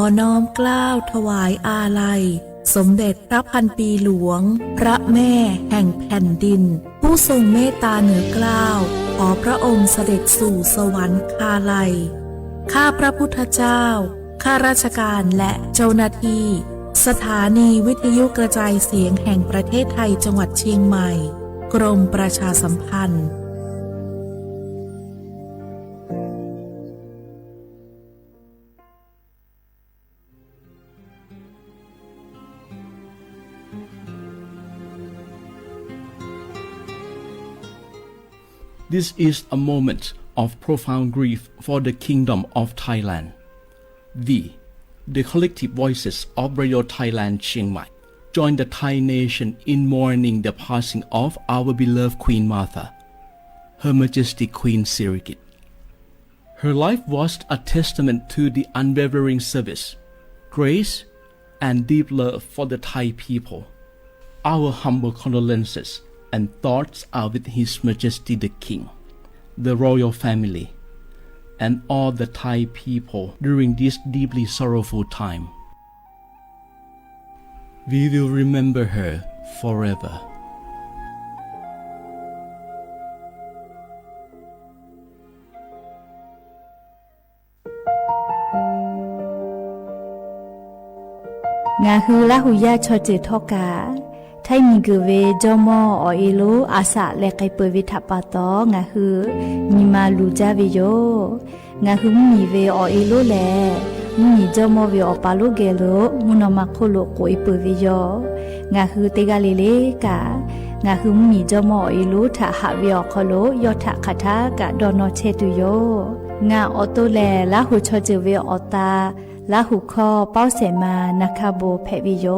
ขอน้อมเกล้าถวายอาลัย สมเด็จพระพันปีหลวง พระแม่แห่งแผ่นดิน ผู้ทรงเมตตาเหนือเกล้า ขอพระองค์เสด็จสู่สวรรคาลัย ข้าพระพุทธเจ้า ข้าราชการและเจ้าหน้าที่ สถานีวิทยุกระจายเสียงแห่งประเทศไทย จังหวัดเชียงใหม่ กรมประชาสัมพันธ์ This is a moment of profound grief for the Kingdom of Thailand. We, the collective voices of Radio Thailand Chiang Mai, join the Thai nation in mourning the passing of our beloved Queen Mother, Her Majesty Queen Sirikit. Her life was a testament to the unwavering service, grace, and deep love for the Thai people. Our humble condolences and thoughts are with His Majesty the King, the royal family, and all the Thai people during this deeply sorrowful time. We will remember her forever. Ngaˬ hui Laˇ huˍ yaˇ chaw ceuˬ htawˇ kaꞈ, Htaiˇ miˬguiˬ ve jawˇmawˇ awˬ e lonˉ a shaꞈ leh k'ai peuˬ ve htaꞈ pa taw, ngaˬ hui nyi ma luˬ jaˇ ve yoˬ. Ngaˬ hui mvuhˇ miˬ ve awˬ e lonˉ lehˬ, mvuhˇ miˬ jawˇmawˇ ve awˬ pa lonˉ geh lo mvuhˇ naw ma hk'oˆ lo k'oꞈ e peuˬ ve yoˬ. Ngaˬ hui teˇ g'aˇ le le kaꞈ, ngaˬ hui mvuhˇ miˬ jawˇmawˇ awˬ e lonˉ htaꞈ haꞈ ve awˬ hk'aw lo yawˇ htaꞈ hk'aˬ htaˇ kaꞈ dawˇ nawˇ chehˇ tuˬ yoˬ. Ngaˬ awˬ to lehˬ, Laˇ huˍ chaw ceuˬ ve awˬ ta Laˇ huˍ hkawˇ Pawˇ Sehˍ ma Naˍ hkaˇ bon hpehꞈ ve yoˬ.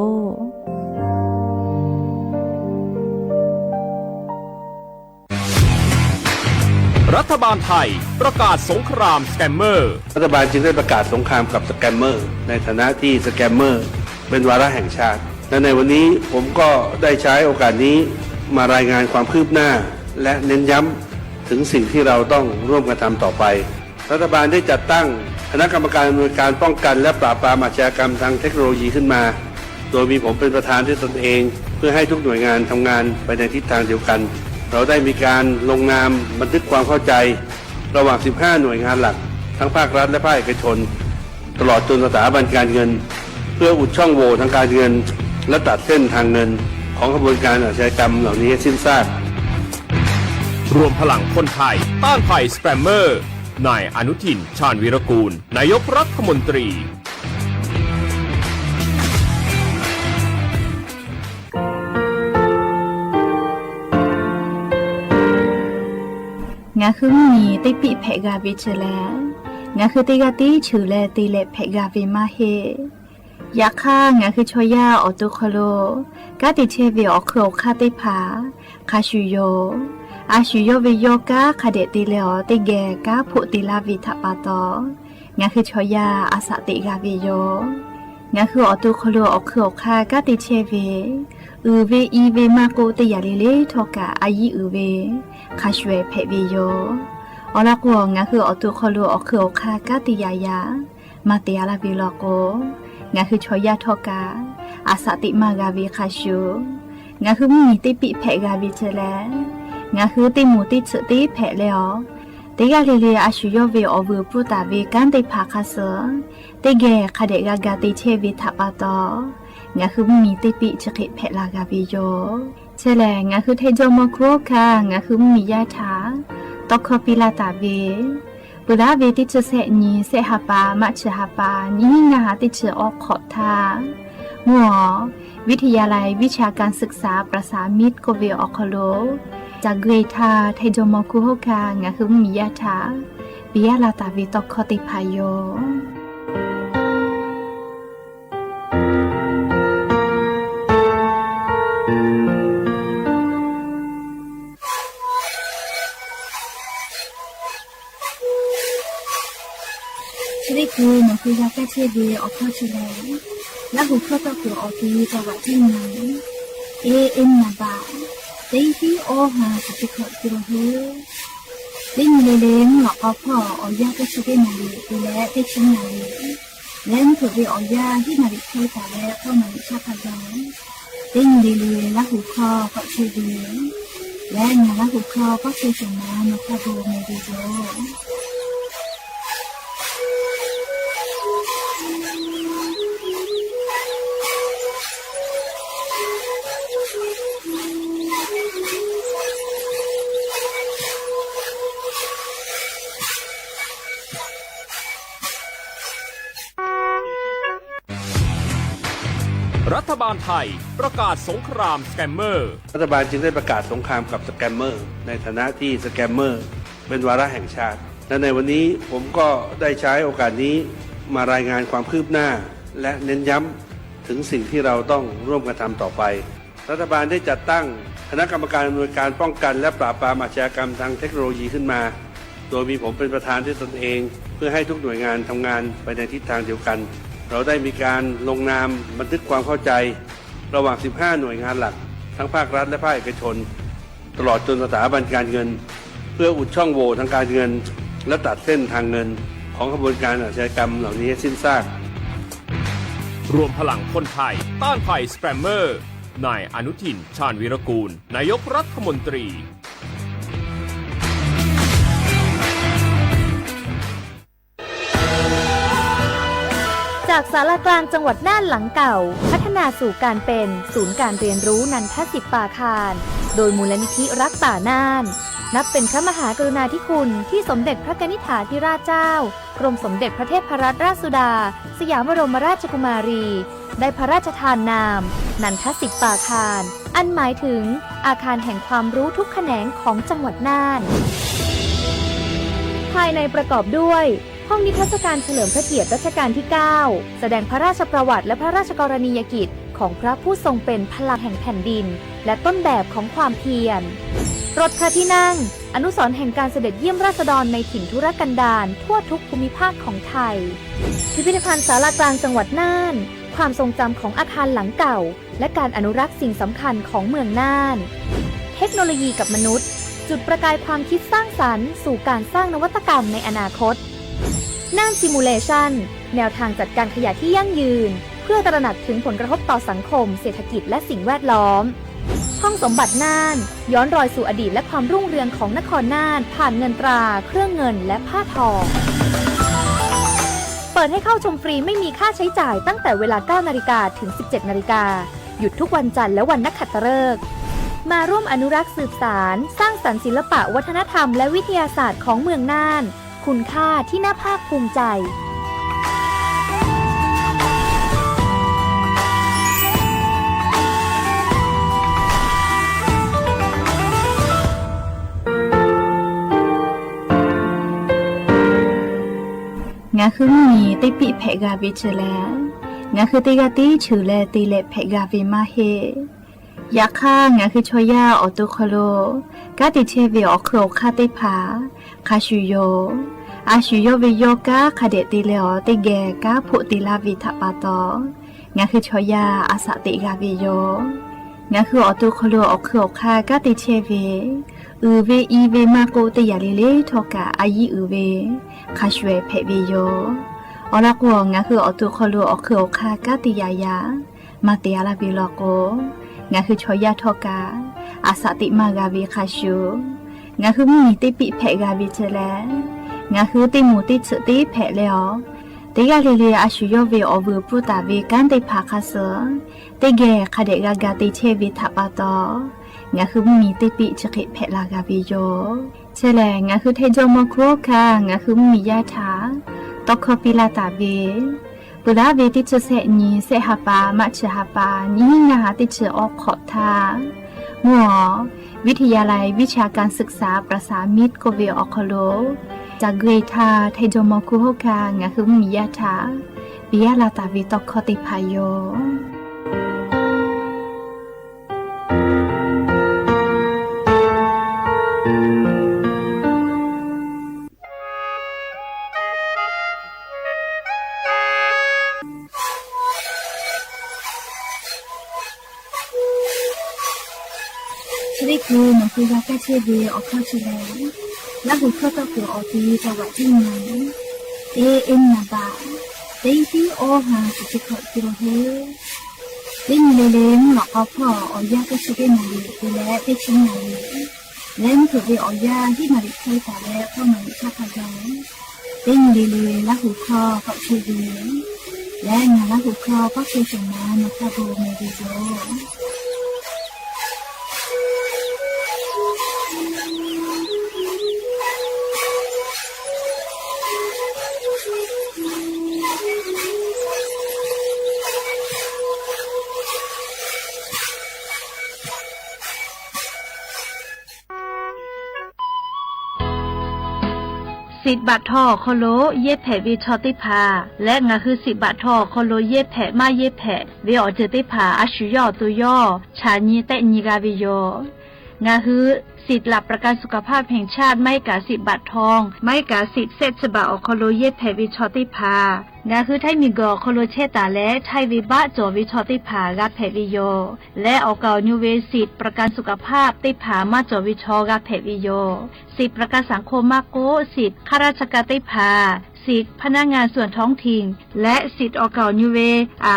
รัฐบาลไทยประกาศสงครามสแกมเมอร์ รัฐบาลจึงได้ประกาศสงครามกับสแกมเมอร์ ในฐานะที่สแกมเมอร์เป็นวาระแห่งชาติ และในวันนี้ผมก็ได้ใช้โอกาสนี้มารายงานความคืบหน้า และเน้นย้ำถึงสิ่งที่เราต้องร่วมกันทำต่อไป รัฐบาลได้จัดตั้งคณะกรรมการอำนวยการป้องกันและปราบปรามอาชญากรรมทางเทคโนโลยีขึ้นมา โดยมีผมเป็นประธานด้วยตนเอง เพื่อให้ทุกหน่วยงานทำงานไปในทิศทางเดียวกัน เราได้มีการลงนามบันทึกความเข้าใจ ระหว่าง สิบห้า หน่วยงานหลัก ทั้งภาครัฐและภาคเอกชน ตลอดจนสถาบันการเงิน เพื่ออุดช่องโหว่ทางการเงิน และตัดเส้นทางเงิน ของขบวนการอาชญากรรมเหล่านี้ให้สิ้นซาก รวมพลังคนไทยต้านภัยสแกมเมอร์ นายอนุทิน ชาญวีรกูล นายกรัฐมนตรี Ngaˬ hui mvuhˇ miˬ teˇ piˆ hpehꞈ g'a ve chi lehˬ, ngaˬ hui teˇ g'aˇ tiˉ cheuˬ leh te leh hpehꞈ g'a ve maˇ heˆ. Yaꞈ hk'aˇ, ngaˬ hui chaw yaˇ awˬ to hk'aw lo kanˉ te chehˇ ve awˬ hkui awˬ hk'aˇ teˇ hpaˍ hk'a shuˍ yoˬ. A shu yawˇ ve yawˇ kanˉ hk'a dehꞈ te leh awˬ teˇ geh kanˉ hpoˆ te laˇ ve htaꞈ pa taw, ngaˬ hui chaw yaˇ a shaꞈ teꞈ g'a ve yoˬ. Ngaˬ hui awˬ to hk'aw lo awˬ hkui awˬ hk'aˇ kanˉ te chehˇ ve, uiˍ ve i ve maˇ k'oˆ, teˇ yanˇ le le htawˇ kaꞈ a yiˉ uiˍ ve hk'a shuˍ ehˍ hpehꞈ ve yoˬ. Awˬ lawn k'o, ngaˬ hui awˬ to hk'aw lo awˬ hkui awˬ hk'aˇ kanˉ te yaꞈ yaꞈ maˇ te a laˇ ve law k'o, ngaˬ hui chaw yaˇ htawˇ kaꞈ a shaꞈ teꞈ maˇ g'a ve hk'a shuˍ, ngaˬ hui mvuhˇ miˬ teˇ piˆ hpehꞈ g'a ve chi lehˬ, ngaˬ hui teˇ moˍ teˇ tsuhꞈ teˇ hpehꞈ leh awˬ, teˇ g'aˇ le le a shu yawˇ ve awˬ vuiˬ pfuhˇ taˍ ve kanˉ teˇ hpaˍ hk'a suh teˇ geh hk'a dehꞈ g'a ga te chehˇ ve htaꞈ pa taw, ngaˬ hui mvuhˇ miˬ teˇ piˆ chi hk'e hpehꞈ la g'a ve yoˬ. Chi lehˬ, ngaˬ hui Htaiˇ jawˇmawˇ hkunˉ hawˉ hkanˇ ngaˬ hui mvuhˇ miˬ yaˇ htaꞈ tawˇ hkawˇ piˇ laˇ taˍ ve, peuˬ laˉ ve teˇ chi sehˆ nyi sehˆ ha pa maˇ chi ha pa nyiˇ hinˉ ngaˇ ha teˇ chi awˬ hk'awꞈ htaˇ, mvuhˇ awˬ วิทยาลัยวิชาการศึกษา ประสานมิตร k'oˆ ve awˬ hk'aw lo ca gui htaˇ, Htaiˇ jawˇmawˇ hkunˉ hawˉ hkanˇ ngaˬ hui mvuhˇ miˬ yaˇ htaꞈ piˇ laˇ taˍ ve tawˇ hkawˇ teˇ hpaˍ yoˬ. Chi teˇ hkui nawˬ hui g'a kaˇ chehˇ ve awˬ hkawˇ chi lehˬ, Laˇ huˍ hkawˇ tawˇ kuiˬ awˬ ti จังหวัดเชียงใหม่ A M นามบัตร teˇ hiˉ awˇ ha kuˬ teˇ hkawꞈ te la hoˉ. Teˇ nyi le le mvuhˇ lawꞈ k'aw hpawˇ awˬ yanˇ teˇ chi teˇ naˍ riˍ te leh teˇ chi naˍ riˍ Leh mvuhˇ hpeuꞈ ve awˬ yanˇ hiˉ naˍ riˍ hk'e taˍ leh k'awˇ naˍ riˍ shaˆ hk'a gaˬ, teˇ nyi le le Laˇ huˍ hkawˇ k'awꞈ chehˇ ve, leh ngaˬ Laˇ huˍ hkawˇ k'awˇ chehˇ shawˍ ma nawˬ hk'a gaˬ meh ve yoˬ. รัฐบาลไทยประกาศสงครามสแกมเมอร์ รัฐบาลจึงได้ประกาศสงครามกับสแกมเมอร์ ในฐานะที่สแกมเมอร์เป็นวาระแห่งชาติ และในวันนี้ผมก็ได้ใช้โอกาสนี้มารายงานความคืบหน้า และเน้นย้ำถึงสิ่งที่เราต้องร่วมกันทำต่อไป รัฐบาลได้จัดตั้งคณะกรรมการอำนวยการป้องกันและปราบปรามอาชญากรรมทางเทคโนโลยีขึ้นมา โดยมีผมเป็นประธานด้วยตนเอง เพื่อให้ทุกหน่วยงานทำงานไปในทิศทางเดียวกัน เราได้มีการลงนามบันทึกความเข้าใจ ระหว่าง สิบห้า หน่วยงานหลัก ทั้งภาครัฐและภาคเอกชน ตลอดจนสถาบันการเงิน เพื่ออุดช่องโหว่ทางการเงิน และตัดเส้นทางเงินของขบวนการอาชญากรรมเหล่านี้ให้สิ้นซาก รวมพลังคนไทยต้านภัยสแกมเมอร์ นายอนุทิน ชาญวีรกูล นายกรัฐมนตรี จากศาลากลางจังหวัดน่านหลังเก่า พัฒนาสู่การเป็นศูนย์การเรียนรู้นันทสิปปาคาร โดยมูลนิธิรักป่าน่าน นับเป็นพระมหากรุณาธิคุณที่สมเด็จพระกนิษฐาธิราชเจ้า กรมสมเด็จพระเทพรัตนราชสุดา สยามบรมราชกุมารี ได้พระราชทานนาม นันทสิปปาคาร อันหมายถึงอาคารแห่งความรู้ทุกแขนงของจังหวัดน่าน ภายในประกอบด้วย ห้องนิทรรศการเฉลิมพระเกียรติรัชกาลที่ เก้า แสดงพระราชประวัติและพระราชกรณียกิจของพระผู้ทรงเป็นพลังแห่งแผ่นดิน และต้นแบบของความเพียร รถพระที่นั่ง อนุสรณ์แห่งการเสด็จเยี่ยมราษฎรในถิ่นทุรกันดารทั่วทุกภูมิภาคของไทย พิพิธภัณฑ์ศาลากลางจังหวัดน่าน ความทรงจำของอาคารหลังเก่า และการอนุรักษ์สิ่งสำคัญของเมืองน่าน เทคโนโลยีกับมนุษย์ จุดประกายความคิดสร้างสรรค์สู่การสร้างนวัตกรรมในอนาคต น่าน Simulation แนวทางจัดการขยะที่ยั่งยืน เพื่อตระหนักถึงผลกระทบต่อสังคม เศรษฐกิจ และสิ่งแวดล้อม ห้องสมบัติน่าน ย้อนรอยสู่อดีตและความรุ่งเรืองของนครน่าน ผ่านเงินตรา เครื่องเงิน และผ้าทอ เปิดให้เข้าชมฟรีไม่มีค่าใช้จ่ายตั้งแต่เวลา เก้านาฬิกา ถึง สิบเจ็ดนาฬิกา หยุดทุกวันจันทร์และวันนักขัตฤกษ์ มาร่วมอนุรักษ์สืบสาน สร้างสรรค์ศิลปะวัฒนธรรมและวิทยาศาสตร์ของเมืองน่าน คุณค่าที่น่าภาคภูมิใจ Ngaˬ hui mvuhˇ miˬ teˇ piˆ hpehꞈ g'a ve chi lehˬ, ngaˬ hui teˇ g'aˇ tiˉ cheuˬ leh te leh hpehꞈ g'a ve maˇ heˆ. Yaꞈ hk'aˇ, ngaˬ hui chaw yaˇ awˬ to hk'aw lo kanˉ te chehˇ ve awˬ hk'eun awˬ hk'aˇ teˇ hpaˍ hk'a shuˍ yoˬ. A shu yawˇ ve yawˇ kanˉ hk'a dehꞈ te leh awˬ teˇ geh kanˉ hpoˆ te laˇ ve htaꞈ pa taw, ngaˬ hui chaw yaˇ a shaꞈ teꞈ g'a ve yoˬ. Ngaˬ hui awˬ to hk'aw lo awˬ hk'eun awˬ hk'aˇ kanˉ te chehˇ ve, uiˍ ve i ve maˇ k'oˆ, teˇ yanˇ le le htawˇ kaꞈ a yiˉ uiˍ ve hk'a shuˍ hpehꞈ ve yoˬ. Awˬ lawn k'o, ngaˬ hui awˬ to hk'aw lo awˬ hk'eun awˬ hk'aˇ kanˉ te yaꞈ yaꞈ maˇ te a laˇ ve law k'o, ngaˬ hui chaw yaˇ htawˇ kaꞈ a shaꞈ teꞈ maˇ g'a ve hk'a shuˍ, ngaˬ hui mvuhˇ miˬ teˇ piˆ hpehꞈ g'a ve chi lehˬ, ngaˬ hui teˇ moˍ teˇ tsuhꞈ teˇ hpehꞈ leh awˬ, teˇ g'aˇ le le a shu yawˇ ve awˬ vuiˬ pfuhˇ taˍ ve kanˉ teˇ hpaˍ hk'a suh teˇ geh hk'a dehꞈ g'a ga te chehˇ ve htaꞈ pa taw, ngaˬ hui mvuhˇ miˬ teˇ piˆ chi hk'e hpehꞈ la g'a ve yoˬ. Chi lehˬ, ngaˬ hui Htaiˇ jawˇmawˇ hkunˉ hawˉ hkanˇ ngaˬ hui mvuhˇ miˬ yaˇ htaꞈ tawˇ hkawˇ piˇ laˇ taˍ ve, peuˬ laˉ ve teˇ chi sehˆ nyi, sehˆ ha pa, maˆ chi ha pa, nyiˇ hinˉ ngaˇ ha teˇ chi awˬ hk'awꞈ htaˇ, mvuhˇ awˬ วิทยาลัยวิชาการศึกษาประสานมิตร k'oˆ ve awˬ hk'aw lo, ca gui htaˇ Htaiˇ jawˇmawˇ hkunˉ hawˉ hkanˇ ngaˬ hui mvuhˇ miˬ yaˇ htaꞈ piˇ laˇ taˍ ve tawˇ hkawˇ teˇ hpaˍ yoˬ. Hk'e te leh, nawˬ hui g'a kaˇ chehˇ ve awˬ hkawˇ chi lehˬ, Laˇ huˍ hkawˇ tawˇ kuiˬ awˬ ti ca vaꞈ tiˉ nyi, teˇ eˉ nyi baꞈ. Teˇ tiˉ awˇ ha shiˍ chi hkawꞈ te la hui. Teˇ nyi le le mvuhˇ lawꞈ k'aw hpawˇ awˬ yanˇ teˇ chi teˇ naˍ riˍ te leh teˇ chi naˍ riˍ leh mvuhˇ hpeuꞈ ve awˬ yanˇ hiˉ naˍ riˍ hk'e taˍ leh k'awˇ naˍ riˍ htaˇ hk'a gaˬ, teˇ nyi le le Laˇ huˍ hkawˇ k'awꞈ chehˇ ve leh ngaˬ Laˇ huˍ hkawˇ k'awˇ chehˇ shawˍ ma nawˬ htaˇ bon meh ve yoˬ. Siꞈ baꞈ htaw awˬ hk'aw lo yehˇ hpehꞈ ve chaw teˇ hpaˍ leh ngaˬ hui siꞈ baꞈ htaw awˬ hk'aw lo yehˇ hpehꞈ maˇ yehˇ hpehꞈ ve awˬ ceuˬ teˇ hpaˍ a shu yawˇ awˬ to yawˇ chaꞈ nyi tehˆ nyi g'a ve yoˬ. Ngaˬ hui สิทธิ์หลักประกันสุขภาพแห่งชาติ maˇ heˆ kaꞈ siꞈ baꞈ htaw, maˇ heˆ kaꞈ siꞈ shehˆ chi baꞈ awˬ hk'aw lo yehˇ hpehꞈ ve chaw teˇ hpaˍ ngaˬ hui Htaiˇ miˬguiˬ awˬ hk'aw lo chehˇ taˍ leh htaiˇ ve baˆ cawˬ ve chaw teˇ hpaˍ g'a hpehꞈ ve yoˬ. Leh awˬ kaˍ awˬ nu ve siꞈ ประกันสุขภาพ teˇ hpaˍ maˇ cawˬ ve chaw g'a hpehꞈ ve yoˬ. Siꞈ ประกันสังคม maˇ k'oˆ, siꞈ ข้าราชการ teˇ hpaˍ, siꞈ พนักงานส่วนท้องถิ่น leh siꞈ awˬ kaˍ awˬ nu ve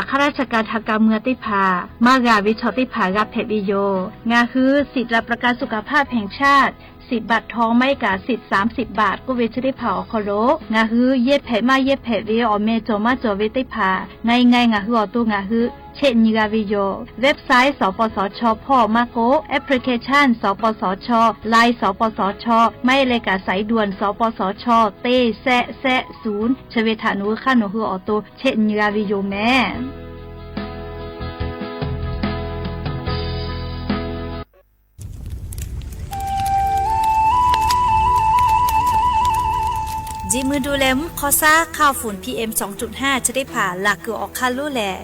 ข้าราชการทางการเมือง teˇ hpaˍ maˇ g'a ve chaw teˇ hpaˍ g'a hpehꞈ ve yoˬ. Ngaˬ hui สิทธิ์หลักประกันสุขภาพแห่งชาติ siꞈ baꞈ htaw maˇ heˆ kaꞈ siꞈ สามสิบ baꞈ k'oˆ ve chi teˇ hpaˍ awˬ hk'aw lo ngaˬ hui yehˇ hpehꞈ maˇ yehˇ hpehꞈ ve awˬ meh cawˬ maˇ cawˬ ve teˇ hpaˍ ง่ายๆ ngaˬ hui awˬ to ngaˬ hui chehˆ nyi g'a ve yoˬ. Website สปสช hpawˇ maˇ k'oˆ, application สปสช, Line สปสช, maˇ heˆ leh kaꞈ สายด่วน สปสช teˇ shehˆ shehˆ ศูนย์ chi ve htaꞈ nawˬ hui hk'aˇ nawˬ hui awˬ to chehˆ nyi g'a ve yoˬ meh. Ji mui du leh mvuhˇ hk'aw shaˉ hk'aˇ funˍ PM สองจุดห้า chi teˇ hpaˍ laˬ kuiˬ awˬ hk'aˇ lonˉ lehˬ,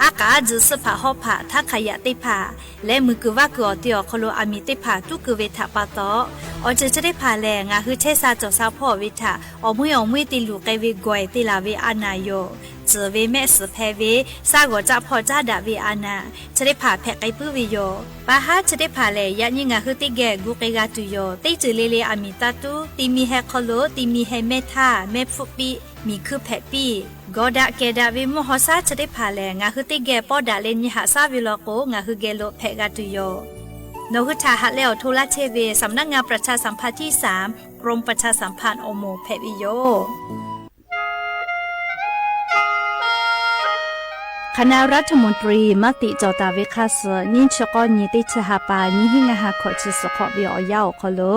aˉ k'aꞈ aˉ tzuhꞈ suhˆ hpaꞈ hawˉ hpaꞈ htaˇ hk'aˬ yaꞈ teˇ hpaˍ leh muiˬ kuiˬ vaˇ kuiˬ awˬ ti awˬ hk'aw lo aˬ miˍ teˇ hpaˍ tuˉ keu ve htaꞈ pa taw, awˬ ceuˬ chi teˇ hpaˍ lehˬ ngaˬ hui chehˇ sha cawˬ sha hpawˇ ve htaꞈ awˬ meuˇ awˬ meuˇ te luˬ k'ai ve gawˬ e te laˬ ve a naˍ yoˬ. Tzuhˬ ve mehˆ suhˍ hpehꞈ ve shaˉ g'awˬ caˆ hpawˇ caˉ daꞈ ve a naˍ chi teˇ hpaˍ hpehꞈ k'ai puiˉ ve yoˬ. Pa haˉ chi teˇ hpaˍ lehˬ, yaꞈ nyi ngaˬ hui teˇ geh gu k'ai g'a tuˬ yoˬ. Teˇ ceuˬ le le aˬ miˍ taˇ tuˉ, ti mi heh hk'aw lo ti mi heh mehˇ htaˇ mehˇ hpfuhˆ piˇ, miˬ hkui hpehꞈ piˇ, gawˬ daꞈ kehˬ daꞈ ve mvuhˇ haw shaˉ chi teˇ hpaˍ lehˬ, ngaˬ hui teˇ geh pawˇ daꞈ leh nyi haꞈ shaˉ ve law k'o, ngaˬ hui geh lo hpehꞈ g'a tuˬ yoˬ. Nawˬ hui htaꞈ haꞈ leh awˬ hto laˇ chehˇ ve สำนักงานประชาสัมพันธ์ที่สาม กรมประชาสัมพันธ์ awˬ moˍ hpehꞈ ve yoˬ. คณะรัฐมนตรี maˇ tiꞈ cawˬ taˍ ve hk'a suhˍ nyiˇ chi k'awˇ nyi teˇ chi ha pa nyiˇ hinˉ ngaˇ ha hkawꞈ chi suhˍ hk'awꞈ ve awˬ yanˇ awˬ hk'aw lo,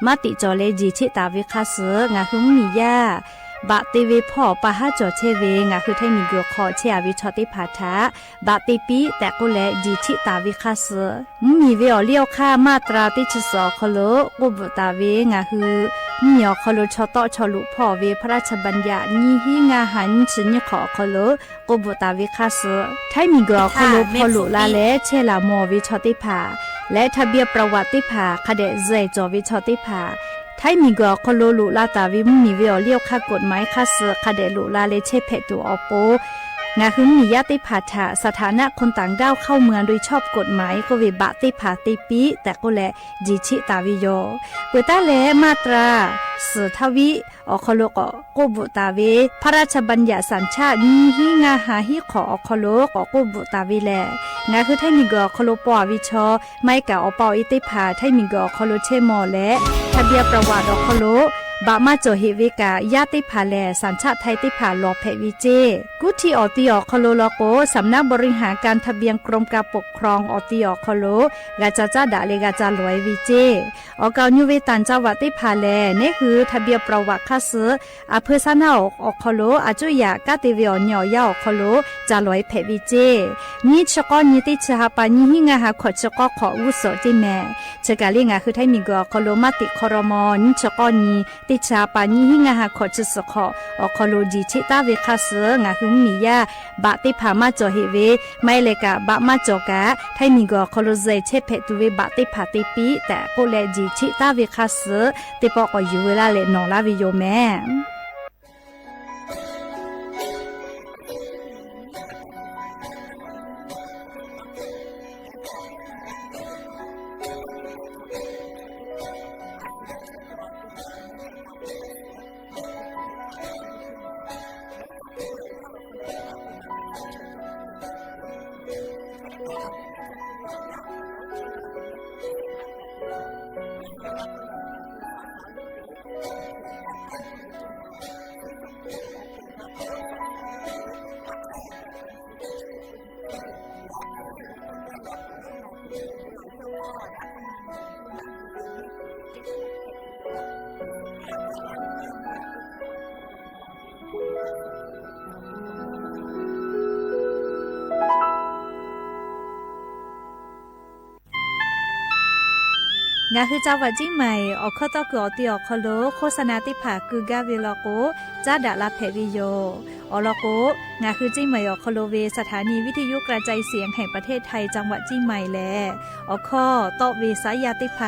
maˇ tiꞈ cawˬ leh jiˬ cheˆ taˍ ve hk'a suhˍ ngaˬ hui mvuhˇ miˬ yaˇ baꞈ te ve hpawˇ pa haˉ cawˬ chehˇ ve ngaˬ hui Htaiˇ miˬguiˬ hk'aw chehˇ a ve chaw teˇ hpaˍ htaꞈ baꞈ te piˇ tehꞈ k'oˆ leh jiˬ cheˆ taˍ ve hk'a suhˍ, mvuhˇ miˬ ve awˬ liˇ awˬ hk'aˇ มาตรา teˇ chi suhˍ awˬ hk'aw lo k'oˆ bvuhꞈ taˍ ve ngaˬ hui mvuhˇ miˬ awˬ hk'aw lo chaw tawˆ chaw loꞈ hpawˇ ve พระราชบัญญัติ nyiˇ hinˉ ngaˇ ha nyiˇ chi nyiˇ hk'awꞈ awˬ hk'aw lo k'oˆ bvuhꞈ taˍ ve hk'a suhˍ, Htaiˇ miˬguiˬ awˬ hk'aw lo hpaw loꞈ la leh chehˇ laˬ mawˬ ve chaw teˇ hpaˍ leh ทะเบียนประวัติ teˇ hpaˍ hk'a dehꞈ zuhˬ cawˬ ve chaw teˇ hpaˍ, Htaiˇ miˬguiˬ awˬ hk'aw lo loꞈ la taˍ ve mvuhˇ miˬ ve awˬ liˇ awˬ hk'aˇ กฎหมาย hk'a suhˍ hk'a dehꞈ loꞈ la leh chehˇ hpehꞈ tuˬ awˬ pon, ngaˬ hui mvuhˇ miˬ yaˇ teˇ hpaˍ htaꞈ สถานะคนต่างด้าวเข้าเมืองโดยชอบกฎหมาย k'oˆ ve baꞈ teˇ hpaˍ te piˇ tehꞈ k'oˆ leh jiˬ cheˆ taˍ ve yoˬ. Peuˬ taˉ leh มาตรา suhˍ htaˇ viˉ awˬ hk'aw lo k'awꞈ k'oˆ bvuhꞈ taˍ ve พระราชบัญญัติสัญชาติ nyiˇ hinˉ ngaˇ ha hiˉ hk'awꞈ awˬ hk'aw lo k'awꞈ k'oˆ bvuhꞈ taˍ ve lehˬ, ngaˬ hui Htaiˇ miˬguiˬ awˬ hk'aw lo paw a ve chaw maˇ heˆ kaꞈ awˬ pa awˬ e teˇ hpaˍ Htaiˇ miˬguiˬ awˬ hk'aw lo chehˇ mawˬ leh ทะเบียนประวัติ awˬ hk'aw lo baꞈ maˇ cawˬ heꞈ ve kaꞈ, yaˇ teˇ hpaˍ lehˬ สัญชาติไทย teˇ hpaˍ lawˬ hpehꞈ ve ceˇ. Kuˇ htiˇ awˬ ti awˬ hk'aw lo law k'o, สำนักบริหารการทะเบียน กรมการปกครอง awˬ ti awˬ hk'aw lo g'a ca caˉ daꞈ leh g'a ca lawˬ e ve ceˇ. Awˬ kaˍ awˬ nu ve ต่างจังหวัด teˇ hpaˍ lehˬ, neˉ hui ทะเบียนประวัติ hk'a suhˍ อำเภอ shaˉ naˆ awˬ hk'aw lo a cuˇ yaꞈ kanˉ te ve awˬ nyi awˬ yanˇ awˬ hk'aw lo ca lawˬ e hpehꞈ ve ceˇ. Nyiˇ chi k'awˇ nyi teˇ chi ha pa nyiˇ hinˉ ngaˇ ha hkawꞈ chi k'awˇ hk'awꞈ g'uˇ suhˍ ceˇ mehˍ. Chi kaˬ le ngaˬ hui Htaiˇ miˬguiˬ awˬ hk'aw lo maˇ tiꞈ hk'aw raw maw nyiˇ chi k'awˇ nyi teˇ chi ha pa nyiˇ hinˉ ngaˇ ha hkawꞈ chi suhˍ hk'awꞈ awˬ hk'aw lo jiˬ cheˆ taˍ ve hk'a suhˍ, ngaˬ hui mvuhˇ miˬ yaˇ baꞈ teˇ hpaˍ maˇ cawˬ heꞈ ve, maˇ heˆ leh kaꞈ baꞈ maˇ cawˬ kaꞈ Htaiˇ miˬguiˬ awˬ hk'aw lo zuhˬ chehˇ hpehꞈ tuˬ ve baꞈ teˇ hpaˍ te piˇ tehꞈ k'oˆ leh jiˬ cheˆ taˍ ve hk'a suhˍ, teˇ pawˆ k'awꞈ yuˬ veu laˇ leh nawˬ laˇ ve yoˬ mehˍ. Ngaˬ hui จังหวัดเชียงใหม่ awˬ hkawˇ tawˇ kuiˬ awˬ te awˬ hk'aw lo โฆษณา teˇ hpaˍ keu gaˇ ve law k'o, caˉ daꞈ la hpehꞈ ve yoˬ. Awˬ lawn k'o, ngaˬ hui เชียงใหม่ awˬ hk'aw lo ve สถานีวิทยุกระจายเสียงแห่งประเทศไทย จังหวัดเชียงใหม่ lehˬ, awˬ hkawˇ tawˆ ve saˉ yaˇ teˇ hpaˍ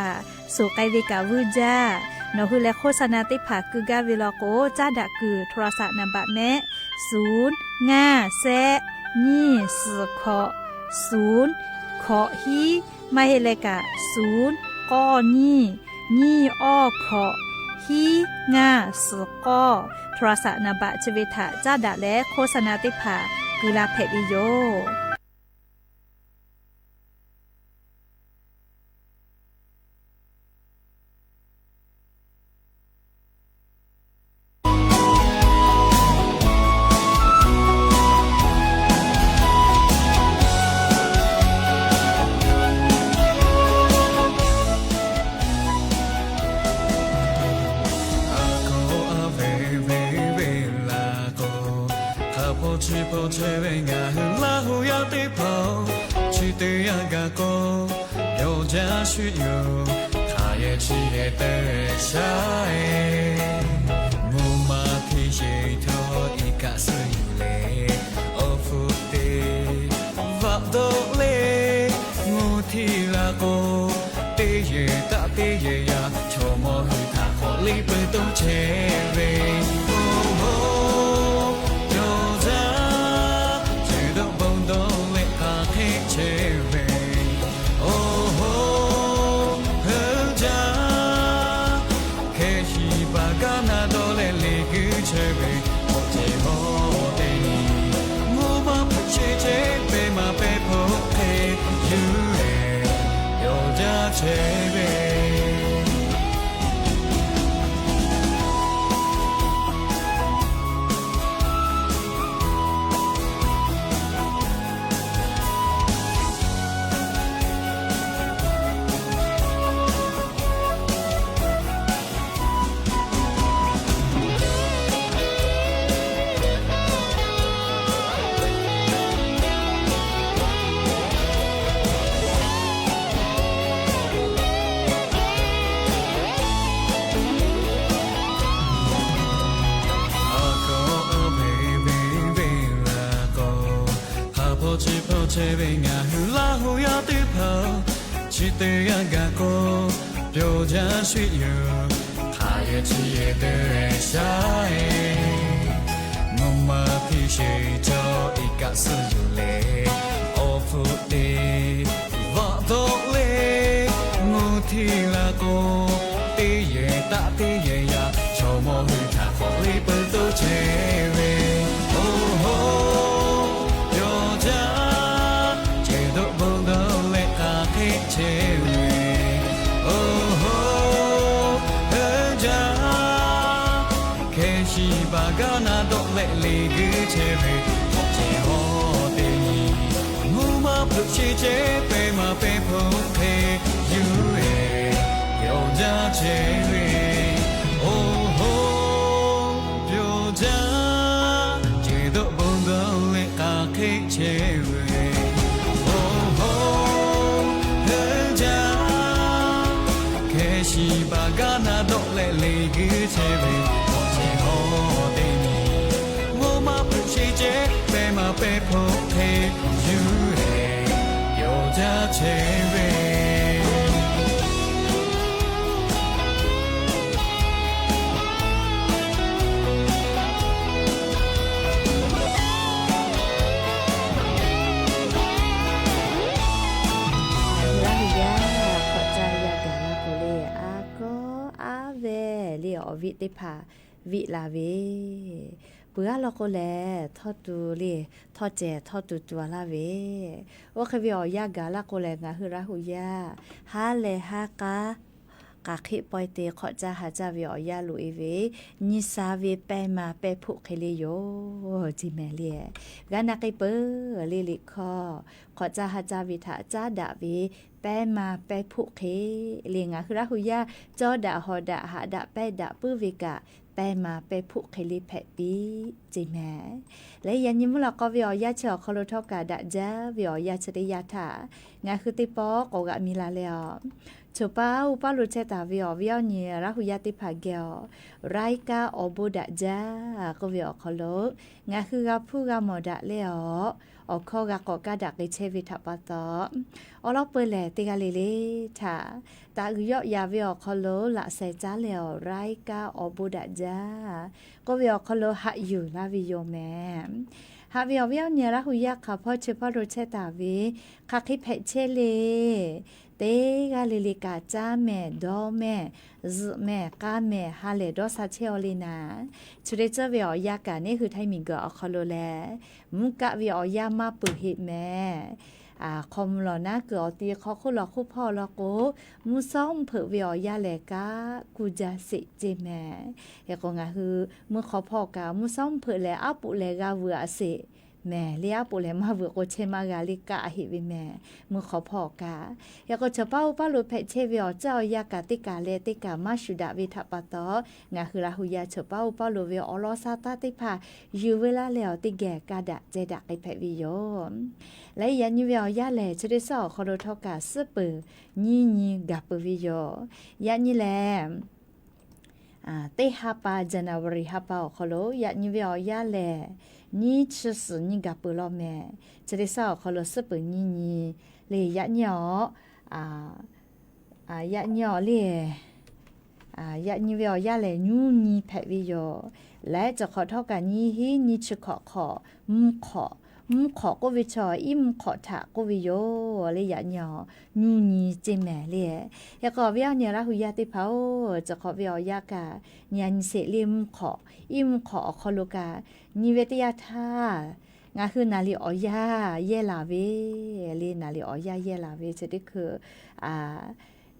suhˍ k'ai ve kaꞈ vuiˇ jaˇ. Nawˬ hui leh โฆษณา teˇ hpaˍ keu gaˇ ve law k'o, caˉ daꞈ kuiˬ โทรศัพท์ naˍ baꞈ mehˆ ศูนย์ ngaˇ shehˆ nyiˇ suhˍ hkawꞈ ศูนย์ hkawꞈ hiˉ, maˇ heˆ leh kaꞈ ศูนย์ k'awˇ nyiˇ nyiˇ awˇ hkawꞈ hiˉ ngaˇ suhˍ k'awˇ โทรศัพท์ naˍ baꞈ chi ve htaꞈ caˉ daꞈ leh โฆษณา teˇ hpaˍ keu la hpehꞈ ve yoˬ. Aˬ hkawˇ aˉ ve ve ve laˇ k'o, hk'a hpawˇ chi hpawˇ chehˇ ve ngaˬ hui Laˇhuˍ yaˇ teˇ hpaˍ-oˬ, chi teˇ yanˇ gaˬ k'o, yawˇ jaˇ shuˍ yoˬ, hk'aˬ yehˬ chi yehˬ te shaˉ-e. Mvuhˇ maˇ htiˇ sheˍ htawˇ iˉ kaˆ suh yuˬ le, awˬ hpfuhˇ te vaꞈ dawˆ le, mvuhˇ htiˇ la k'o, teˇ yehˬ taˆ teˇ yehˬ yaˇ, chaw mawˇ hui htaꞈ k'awꞈ liˇ peuˬ toˇ chehˇ ve. Oˇ hoˉ, yawˇ jaˇ, ceuˬ dawˆ bon dawˆ leh hk'aˬ hk'e chehˇ ve. Oˇ hoˉ, hui jaˇ, hkeh shiˍ baˬ gaˇ na dawˇ leh liꞈ guiˇ chehˇ ve, k'awꞈ cehˬ hawˉ teˇ nyi, mvuhˇ maˇ hpeuꞈ sheˍ chehˇ pehˇ maˍ pehˇ hpoˆ hk'e yuˬ leh, yawˇ jaˇ chehˇ ve. Aˬ hkawˇ aˉ ve ve ve laˇ k'o, hk'a hpawˇ chi hpawˇ chehˇ ve ngaˬ hui Laˇhuˍ yaˇ teˇ hpaˍ-oˬ, chi teˇ yanˇ gaˬ k'o, pyaw jaˇ shuˍ yoˬ, hk'aˬ yehˬ chi yehˬ te shaˉ-e. Mvuhˇ maˇ htiˇ sheˍ htawˇ iˉ kaˆ suh yuˬ le, awˬ hpfuhˇ te vaꞈ dawˆ le, mvuhˇ htiˇ la k'o, teˇ yehˬ taˆ teˇ yehˬ yaˇ, chaw mawˇ hui htaꞈ k'awꞈ liˇ peuˬ toˇ chehˇ ve. Oˇ hoˉ, yawˇ jaˇ, ceuˬ dawˆ bon dawˆ leh hk'aˬ hk'e chehˇ ve. Oˇ hoˉ, hui jaˇ, hkeh shiˍ baˬ gaˇ na dawˆ leh liꞈ guiˇ chehˇ ve, k'awꞈ cehˬ hawˉ teˇ nyi, mvuhˇ maˇ hpeuꞈ sheˍ chehˇ pehˇ maˍ pehˇ hpoˆ hk'e yuˬ-e, yawˇ jaˇ chehˇ ve. Oˇ hoˉ, yawˇ jaˇ, ceuˬ dawˆ bon dawˆ leh hk'aˬ hk'e chehˇ ve. Oˇ hoˉ, hui jaˇ, hkeh shiˍ baˬ gaˇ na dawˆ leh liꞈ guiˇ chehˇ ve, k'awꞈ cehˬ hawˉ teˇ nyi, mvuhˇ maˇ hpeuꞈ sheˍ chehˇ pehˇ maˍ pehˇ hpoˆ hk'e yuˬ-e, yawˇ jaˇ chehˇ ve. Laˇ hui yaˇ hk'awꞈ caˇ yaˇ gaˬ laˇ k'o le, aˉ kawˉ aˉ ve le awˬ viˉ teˇ hpaˍ viˆ la ve, peuˬ aˉ law k'o lehˬ, htawˇ tu le, htawˇ cehˬ htawˇ tu tu a laˇ ve. Oˇ hk'e ve awˬ yanˇ gaˬ laˇ k'o lehˬ, ngaˬ hui Laˇ hu yaˇ haˉ leh haˉ k'aˉ k'aˬ hk'eˆ pawehˇ te hk'awꞈ caˇ ha caˇ ve awˬ yanˇ loꞈ-e ve, nyi sha ve pehˇ maˍ pehˇ hpoˆ hk'e le yoˬ, ceˬ mehˍ le. G'a na k'ai peuˬ le liꞈ hkawˇ, hk'awꞈ caˇ ha caˇ ve htaꞈ caˉ daꞈ ve pehˇ maˍ pehˇ hpoˆ hk'e le. Ngaˬ hui Laˇ hu yaˇ cawˇ daꞈ hawˍ daꞈ haꞈ daꞈ pehˇ daꞈ puiˉ ve kaꞈ, pehˇ maˍ pehˇ hpoˆ hk'e le hpehꞈ piˇ, ceˬ mehˍ. Leh yaꞈ nyi mvuhˇ lawꞈ k'aw ve awˬ yanˇ chi awˬ hk'aw lo htawˇ kaꞈ daꞈ jaˇ ve awˬ yanˇ chi teˇ yanˇ htaˇ, ngaˬ hui teˇ pawˆ k'awꞈ g'aꞈ mi la leh awˬ Choˬ paˇ uˉ paˇ lo chehˇ taˍ ve awˬ viˉ awˬ nyi Laˇ hu yaˇ teˇ hpaˍ geh awˬ รายการ awˬ bon daꞈ jaˇ k'oˆ ve awˬ hk'aw lo, ngaˬ hui g'a hpuˇ g'a mawˬ daꞈ leh awˬ, awˬ hkawˇ g'a k'awꞈ kaˇ daꞈ k'ai chehˇ ve htaꞈ pa taw, awˉ lawˉ peu lehˬ teˇ g'aˇ le le htaꞈ taꞈ g'uiˬ yawˆ yan ve awˬ hk'aw lo laꞈ sheh caˉ leh awˬ รายการ awˬ bon daꞈ jaˇ k'oˆ ve awˬ hk'aw lo haꞈ yuˬ laˇ ve yoˬ mehˍ. Haꞈ ve awˬ viˉ awˬ nyi Laˇ hu yaˇ hk'aˬ hpawˇ chi hpawˇ lo chehˇ taˍ ve, hk'aˬ hk'e hpehꞈ chehˇ le, teˇ g'aˇ le le kaꞈ caˇ mehˍ, dawˇ mehˍ, zuhꞈ mehˍ, k'a mehˍ, ha lehˬ dawˇ sha chehˇ aw le naˍ, chi hk'e tcuhˉ ve awˬ yanˇ kaꞈ neˇ hui htaiˇ miˬguiˬ awˬ hk'aw lo lehˬ, mvuhˇ kaˆ ve awˬ yanˇ maˇ peuˬ heˆ mehˍ. Hk'aw mvuh lawˬ naˉ kuiˬ awˬ ti hk'aw hk'oˆ lawˬ hk'oˆ hpawˇ law k'o, mvuhˇ shawˉ mvuhˇ hpeuꞈ ve awˬ yanˇ lehˬ kaꞈ kuˇ jaˇ sheˍ ceˇ mehˍ. Hk'e k'o ngaˬ hui mvuhˇ hk'aw hpawˇ kaꞈ mvuhˇ shawˉ mvuhˇ hpeuꞈ lehˬ aˉ poꞈ lehˬ g'a vuiˬ a sheˍ mehˍ le, aˉ poꞈ lehˬ maˇ vuiˬ k'o chehˇ maˇ g'a le kaꞈ a heˆ ve mehˍ. Mvuhˇ hk'aw hpawˇ kaꞈ, hk'e k'o chaw paˇ oˇ paˇ lo hpehꞈ chehˇ ve awˬ ceuˬ awˬ yanˇ kaꞈ teˇ kaˬ leh teˇ kaˬ maˇ shuˍ daꞈ ve htaꞈ pa taw, ngaˬ hui Laˇ hu yaˇ chaw paˇ oˇ paˇ lo ve awˬ lawn sa taˇ teˇ hpaˍ yuˬ veu laˇ leh awˬ teˇ geh kaˇ daꞈ ceh daꞈ k'ai hpehꞈ ve yoˬ. Leh yaꞈ nyi ve awˬ yanˇ lehˬ, chi teˇ suhˉ awˬ hk'aw lo htawˇ kaꞈ suhˉ peuˬ nyiˇ nyi gaˬ peuˬ ve yoˬ. Yaꞈ nyi lehˬ, teˇ ha pa January ha pa awˬ hk'aw lo yaꞈ nyi ve awˬ yanˇ lehˬ, nyiˇ chi suhˍ nyi gaˬ peuˬ law mehˍ. Chi teˇ suhˉ awˬ hk'aw lo suhˉ peuˬ nyiˇ nyi le. Yaꞈ nyi awˬ yaꞈ nyi awˬ le, yaꞈ nyi ve awˬ yanˇ lehˬ nyuˇ nyi hpehꞈ ve yoˬ. Leh cawˬ hk'awꞈ htawˇ kaꞈ nyiˇ hinˉ nyiˇ chi hkawꞈ hk'awꞈ, mvuhˇ hk'awꞈ, mvuhˇ hk'awꞈ k'oˆ ve chaw iˉ mvuhˇ hk'awꞈ htaꞈ k'oˆ ve yoˬ le. Yaꞈ nyi awˬ nyuˇ nyi ceˇ mehˍ le. Hk'e k'o awˬ viˉ awˬ nyi Laˇ hu yaˇ teˇ hpaˍ-oˬ, cawˬ hk'awꞈ ve awˬ yanˇ kaꞈ nyi a nyi sheˍ le mvuhˇ hk'awꞈ, iˉ mvuhˇ hk'awꞈ awˬ hk'aw lo kaꞈ nyi ve teˇ yanˇ htaˇ, ngaˬ hui naˍ riˍ awˬ yanˇ yehˇ laˬ ve le, naˍ riˍ awˬ yanˇ yehˇ laˬ ve chi teˇ hkui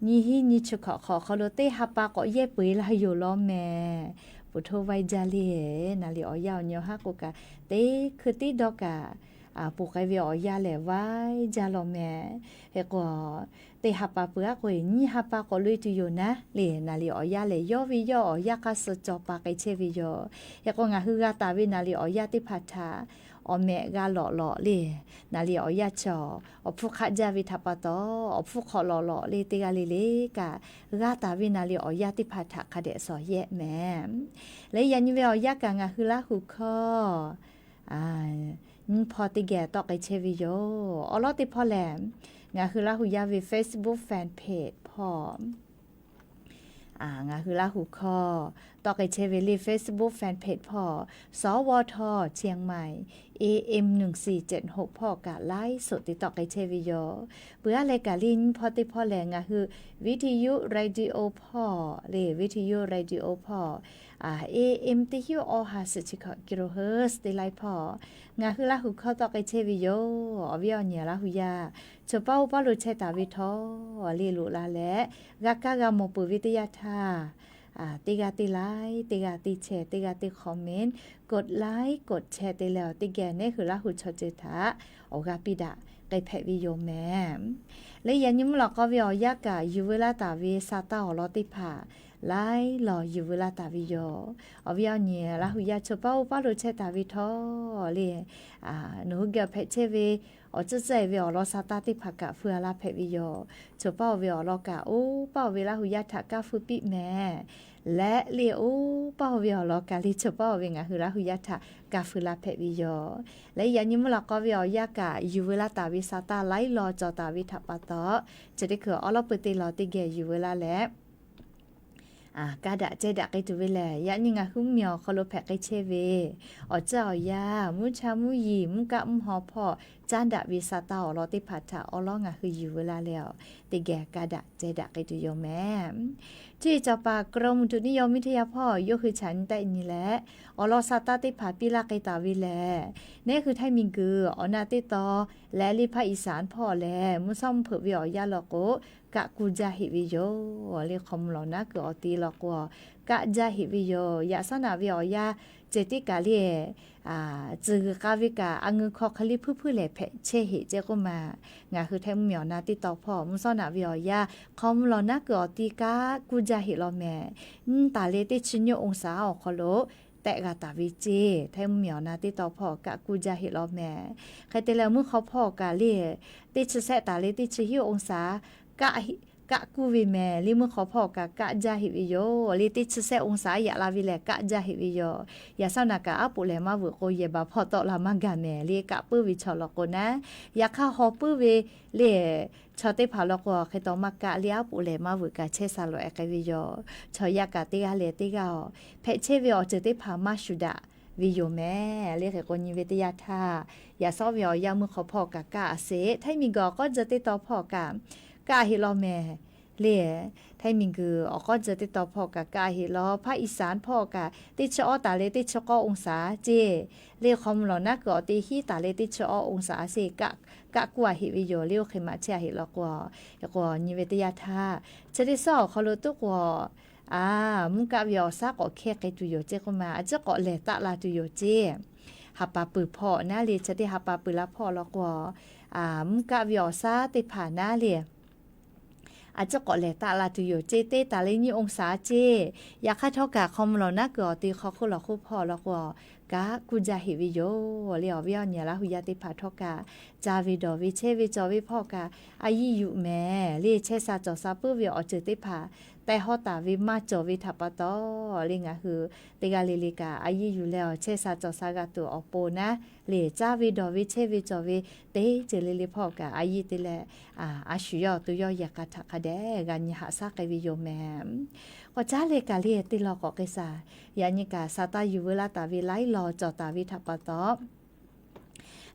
nyiˇ hinˉ nyiˇ chi hkawꞈ hk'awꞈ awˬ hk'aw lo teˇ ha pa k'awꞈ yehˇ peu eˬ laˇ yoˬ law mehˍ. Peuˬ hto vaiˇ jaˇ le. Naˍ riˍ awˬ yanˇ awˬ nyi awˬ haˉ k'o kaꞈ teˇ hkui tiˉ dawˇ kaꞈ poˬ k'ai ve awˬ yanˇ lehˬ vaiˇ jaˇ law mehˍ. Hk'e k'o teˇ ha pa peuˬ aˉ k'o nyiˇ ha pa k'awꞈ loꞈ e tuˬ yoˬ naˉ le. Naˍ riˍ awˬ yanˇ lehˬ yawˇ ve yawˇ awˬ yanˇ hk'aˇ suh cawˬ pa k'ai chehˇ ve yoˬ. Hk'e k'o ngaˬ hui g'a taˍ ve naˍ riˍ awˬ yanˇ teˇ hpaˍ htaꞈ awˬ mehꞈ g'a lawꞈ lawꞈ le. Naˍ riˍ awˬ yanˇ chaw awˬ hpfuhˇ hk'aˆ jaˇ ve htaꞈ pa taw, awˬ hpfuhˇ hk'awꞈ lawꞈ lawꞈ le teˇ g'aˇ le le kaꞈ, g'a taˍ ve naˍ riˍ awˬ yanˇ teˇ hpaˍ htaꞈ hk'a dehꞈ shawˍ yehˆ mehˍ. Leh yaꞈ nyi ve awˬ yanˇ kaꞈ ngaˬ hui Laˇ hu hkawˇ nyiˇ hpawˇ teˇ geh tawˆ k'ai chehˇ ve yoˬ. Awˬ lawn teˇ hpawˇ lehˬ, ngaˬ hui Laˇ hu yaˇ ve Facebook fan page hpawˇ ngaˬ hui Laˇ hu hkawˇ tawˆ k'ai chehˇ ve le Facebook fan page hpawˇ สวท เชียงใหม่ เอเอ็ม หนึ่งสี่เจ็ดหก hpawˇ kaꞈ ไลฟ์สด te tawˆ k'ai chehˇ ve yoˬ. Peuˬ aˉ leh kaꞈ le nyiˇ hpawˇ teˇ hpawˇ lehˬ ngaˬ hui vithi yuˇ radio hpawˇ le, vithi yuˇ radio hpawˇ, AM teˇ hinˉ awˬ ha suhˍ chi hkawꞈ kilohertz teˇ laiˉ hpawˇ ngaˬ hui Laˇ hu hkawˇ tawˆ k'ai chehˇ ve yoˬ. Awˬ viˉ awˬ nyi Laˇ hu yaˇ chaw paˇ oˇ paˇ lo chehˇ taˍ ve htawˇ le loꞈ la leh, g'a kaˇ g'a mawˬ peuˬ ve teˇ yanˇ htaˇ, teˇ g'aˇ teˇ laiˉ, teˇ g'aˇ teˇ chehˇ, teˇ g'aˇ teˇ comment, กดไลค์ กดแชร์ te leh awˬ teˇ geh neˇ hui Laˇ hu chaw ceuˬ htaꞈ awˬ g'aˇ piˇ daꞈ k'ai hpehꞈ ve yoˬ mehˍ. Leh yaꞈ nyi mvuhˇ lawꞈ k'aw ve awˬ yanˇ kaꞈ yuˬ veu laˇ taˍ ve sa taˇ awˬ lawn teˇ hpaˍ laiˉ law yuˬ veu laˇ taˍ ve yoˬ. Awˬ viˉ awˬ nyi Laˇ hu yaˇ chaw paˇ oˇ paˇ lo chehˇ taˍ ve htawˇ le, nawˬ hui geh awˬ hpehꞈ chehˇ ve awˬ ceuˬ ceuˬ e ve awˬ lawn sa taˇ teˇ hpaˍ kaꞈ feu a laˇ hpehꞈ ve yoˬ. Chaw paˇ oˇ ve awˬ lawn kaꞈ oˇ paˇ oˇ ve Laˇ hu yaˇ htaꞈ kaˇ feu piˇ mehˍ. Leh le oˇ paˇ oˇ ve awˬ lawn kaꞈ le chaw paˇ oˇ ve ngaˬ hui Laˇ hu yaˇ htaꞈ kaˇ feu laˇ hpehꞈ ve yoˬ. Leh yaꞈ nyi mvuhˇ lawꞈ k'aw ve awˬ yanˇ kaꞈ yuˬ veu laˇ taˍ ve sa taˇ laiˉ law cawˬ taˍ ve htaꞈ pa taw, chi teˇ hkui awˉ lawˉ peu te law teˇ geh yuˬ veu laˇ leh, kaˇ daꞈ ceh daꞈ k'ai tuˬ ve lehˬ, yaꞈ nyi ngaˬ hui mvuhˇmiˬ awˬ hk'aw lo hpehꞈ k'ai chehˇ ve awˬ ceuˬ awˬ yanˇ, mvuhˇ cha mvuhˇ yiˍ, mvuhˇ kaˆ mvuhˇ haw hpawˇ caˉ daꞈ ve sa taˇ awˬ lawn teˇ hpaˍ htaꞈ awˉ lawˉ ngaˬ hui yuˬ veu laˇ leh awˬ teˇ geh kaˇ daꞈ ceh daꞈ k'ai tuˬ yoˬ mehˍ. Chi cawˬ paˍ กรมอุตุนิยมวิทยา hpawˇ yawˇ hui chaꞈ nyi tehˆ nyi leh, awˬ lawn sa taˇ teˇ hpaˍ piˇ laˇ k'ai taˍ ve lehˬ, neˇ hui htaiˇ miˬguiˬ awˬ na teˇ taw leh le ภาคอีสาน hpawˇ lehˬ mvuhˇ shawˉ mvuhˇ hpeuꞈ ve awˬ yanˇ law k'o, kaˆ kuˇ jaˇ heꞈ ve yoˬ. Le hk'aw mvuh lawˬ naˉ kuiˬ awˬ ti law k'o, kaˆ jaˇ heꞈ ve yoˬ. Yaꞈ shawˉ naꞈ ve awˬ yanˇ ceh tiˉ kaꞈ le, tcuhˬ g'uiˬ k'a ve kaꞈ a ngeu hk'aw hk'e le hpuiˇ hpuiˇ lehˬ hpehꞈ chehˇ heꞈ ceh k'oˆ ma. Ngaˬ hui htaiˇ mvuhˇmiˬ awˬ na teˇ taw hpawˇ mvuhˇ shawˉ naꞈ ve awˬ yanˇ hk'aw mvuh lawˬ naˉ kuiˬ awˬ ti kaˆ kuˇ jaˇ heꞈ law mehˍ. Nyiˇ taˍ leh teˇ chi nyiˇ องศา awˬ hk'aw lo tehˆ g'a taˍ ve ceˇ. Htaiˇ mvuhˇmiˬ awˬ na teˇ taw hpawˇ kaˆ kuˇ jaˇ heꞈ law mehˍ. Hk'e te leh mvuhˇ hk'aw hpawˇ kaꞈ le teˇ chi shehˆ taˍ leh teˇ chi hiˉ องศา kaˆ kaˆ kuˇ ve mehˍ. Le mvuhˇ hk'aw hpawˇ kaꞈ kaˆ jaˇ heꞈ ve yoˬ. Le teˇ chi sehˆ องศา yaꞈ la ve lehˬ kaˆ jaˇ heꞈ ve yoˬ. Yaꞈ sawˉ naꞈ kaꞈ aˉ poꞈ lehˬ maˇ veuꞈ k'o, yehˬ baˬ hpawˇ tawˆ la maˇ gaˬ mehˍ. Le kaˆ puiˉ ve chaw law k'o naˉ, yaꞈ hk'aˇ haw puiˉ ve le chaw teˇ hpaˍ law k'o, hk'e taw maˇ kaˆ. Le aˉ poꞈ lehˬ maˇ veuꞈ kaꞈ chehˇ sha lawˬ e k'ai ve yoˬ. Chaw yaˇ kaꞈ teˇ g'aˇ leh teˇ g'aˇ awˬ hpehꞈ chehˇ ve awˬ ceuˬ teˇ hpaˍ maˇ shuˍ daꞈ ve yoˬ mehˍ. Le hk'e k'o nyi ve teˇ yanˇ htaˇ, yaꞈ sawˉ ve awˬ yanˇ mvuhˇ hk'aw hpawˇ kaꞈ kaˆ a sheˍ. Htaiˇ miˬguiˬ awˬ k'awˉ tcuh teˇ taw hpawˇ kaꞈ kaˆ heˆ law mehˍ. Le htaiˇ miˬguiˬ awˬ k'awˉ tcuh teˇ taw hpawˇ kaꞈ kaˆ heˆ law. Hpaˇ อีสาน hpawˇ kaꞈ teˇ chi awˇ taˍ leh teˇ chi k'awˇ องศา ceˇ. Le hk'aw mvuh lawˬ naˉ kuiˬ awˬ te hiˉ taˍ leh teˇ chi awˇ องศา sheˇ kaˆ kuˇ a heˆ ve yoˬ. Le oˇ hk'e maꞈ chehˇ a heˆ law k'o, k'o nyi ve teˇ yanˇ htaˇ, chi teˇ suhˉ awˬ hk'aw lo tuˉ k'o, a, mvuhˇ kaˆ ve awˬ shaˉ k'awꞈ hkehˇ k'ai tuˬ yoˬ ceˇ k'oˆ ma, a ciˉ k'awꞈ lehˬ taˆ la tuˬ yoˬ ceˇ. Ha pa peuˬ hpawˇ naˉ le, chi teˇ ha pa peuˬ la hpawˇ law k'o, a, mvuhˇ kaˆ ve awˬ shaˉ teˇ hpaˍ naˉ le a ciˉ k'awꞈ lehˬ taˆ la tuˬ yoˬ ceˇ. Teˇ taˍ leh nyiˇ องศา ceˇ. Yaꞈ hk'aˇ htawˇ kaꞈ hk'aw mvuh lawˬ naˉ kuiˬ awˬ te hk'aw hk'oˆ lawˬ hk'oˆ hpawˇ law k'o, kaˆ kuˇ jaˇ heˆ ve yoˬ. Le awˬ viˉ awˬ nyi Laˇ hu yaˇ teˇ hpaˍ htawˇ kaꞈ, ca ve dawˬ ve chehˇ ve cawˬ ve hpawˇ kaꞈ a yiˇ yuˬ mehˍ. Le chehˇ sha cawˬ sha puiˉ ve awˬ ceuˬ teˇ hpaˍ teh hawˉ taˍ ve maˇ cawˬ ve htaꞈ pa taw, le ngaˬ hui teˇ g'aˇ le le kaꞈ a yiˇ yuˬ leh awˬ chehˇ sha cawˬ sha g'a tuˬ awˬ pon naˉ, le caˇ ve dawˬ ve chehˇ ve cawˬ ve teˇ ceuˬ le le hpawˇ kaꞈ a yiˇ te leh, a shu yawˇ awˬ to yawˇ yehˬ k'a htaꞈ hk'a dehꞈ g'a nyi haꞈ shaˉ k'ai ve yoˬ mehˍ. K'awꞈ caˉ leh kaꞈ le teˇ law k'awꞈ k'ai shaˍ. Yaꞈ nyi kaꞈ sa taˇ yuˬ veu laˇ taˍ ve laiˉ law cawˬ taˍ ve htaꞈ pa taw,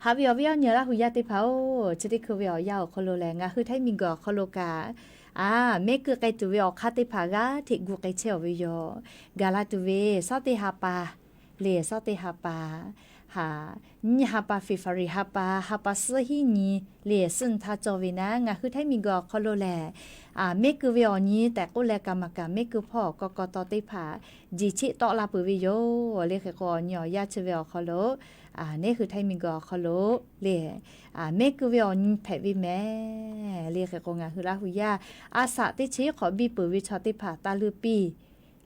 haꞈ ve awˬ viˉ awˬ nyi Laˇ hu yaˇ teˇ hpaˍ-oˬ, chi teˇ hkui ve awˬ yanˇ awˬ hk'aw lo lehˬ, ngaˬ hui Htaiˇ miˬguiˬ awˬ hk'aw lo kaꞈ, a, mehˆ keu k'ai tuˬ ve awˬ hk'aˇ teˇ hpaˍ g'aˇ hteꞈ gu k'ai chehˇ-oˬ ve yoˬ. Gaˬ la tuˬ ve shawˉ teˇ ha pa, le shawˉ teˇ ha pa, ha, nyiˇ ha pa February ha pa, ha pa suhˉ hiˉ nyi, le suhˉ nyi htaˇ cawˬ ve naˉ, ngaˬ hui Htaiˇ miˬguiˬ awˬ hk'aw lo lehˬ, a, mehˆ keu ve awˬ nyi tehꞈ k'oˆ leh kaꞈ maˍ kaꞈ mehˆ keu hpawˇ kaw kaw taw teˇ hpaˍ jeˬ cheˆ tawˆ la peuˬ ve yoˬ. Le hk'e k'o awˬ nyi awˬ yanˇ chi ve awˬ hk'aw lo, a, neˉ hui Htaiˇ miˬguiˬ awˬ hk'aw lo, le, a, mehˆ keu ve awˬ nyi hpehꞈ ve mehˍ. Le hk'e k'o ngaˬ hui Laˇ hu yaˇ, a shaꞈ teˇ chi hk'awꞈ biˇ peuˬ ve chaw teˇ hpaˍ taˇ leuˇ piˇ,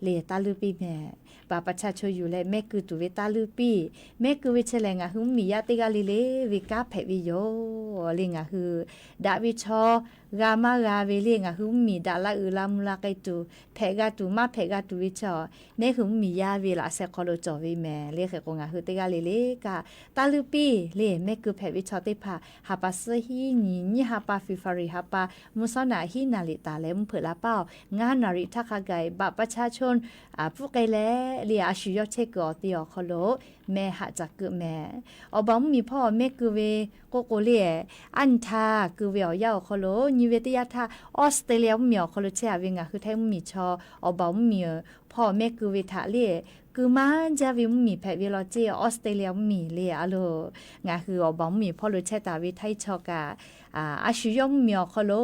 le taˇ leuˇ piˇ mehˍ. Baˬ pa cha cho yuˬ leh mehˆ keu tuˬ ve taˇ leuˇ piˇ. Mehˆ keu ve chi lehˬ ngaˬ hui mvuhˇmiˬ yaˇ teˇ g'aˇ le le ve kanˉ hpehꞈ ve yoˬ. Le ngaˬ hui daꞈ ve chaw g'a maˇ g'a ve le ngaˬ hui mvuhˇmiˬ daꞈ la uiˍ la mvuh la k'ai tuˬ, hpehꞈ g'a tuˬ maˇ hpehꞈ g'a tuˬ ve chaw, neˉ hui mvuhˇmiˬ yaˇ ve laꞈ sheh hk'aw lo cawˬ ve mehˍ. Le hk'e k'o ngaˬ hui teˇ g'aˇ le le kaꞈ taˇ leuˇ piˇ. Le mehˆ keu hpehꞈ ve chaw teˇ hpaˍ ha pa suhˉ hiˉ nyi, nyiˇ ha pa February ha pa, mvuhˇ shawˉ naꞈ hiˉ naˍ riˍ taˍ leh mvuhˇ hpeuꞈ la paˇ-oˬ, ngaˇ naˍ riˍ htaˇ hk'a gaˬ baˬ pa cha cho, a, pfuhˆ k'ai leh le a shu yawˇ chehˇ kuiˬ awˬ te awˬ hk'aw lo meh haꞈ caˍ keu mehˍ. Awˬ baˬ mvuhˇmiˬ hpawˇ mehˆ keu ve k'oˆ k'o le, aˉ nyi htaˇ keu ve awˬ yanˇ awˬ hk'aw lo nyi ve teˇ yanˇ htaˇ Australia mvuhˇmiˬ awˬ hk'aw lo chehˇ a ve ngaˬ hui Htaiˇ mvuhˇmiˬ chaw awˬ baˬ mvuhˇmiˬ hpawˇ mehˆ keu ve htaꞈ le keu maˇ jaˇ ve mvuhˇmiˬ hpehꞈ ve law ceˇ. Australia mvuhˇmiˬ le a lo ngaˬ hui awˬ baˬ mvuhˇmiˬ hpawˇ lo chehˇ taˍ ve Htaiˇ chaw kaꞈ, a shu yawˇ mvuhˇmiˬ awˬ hk'aw lo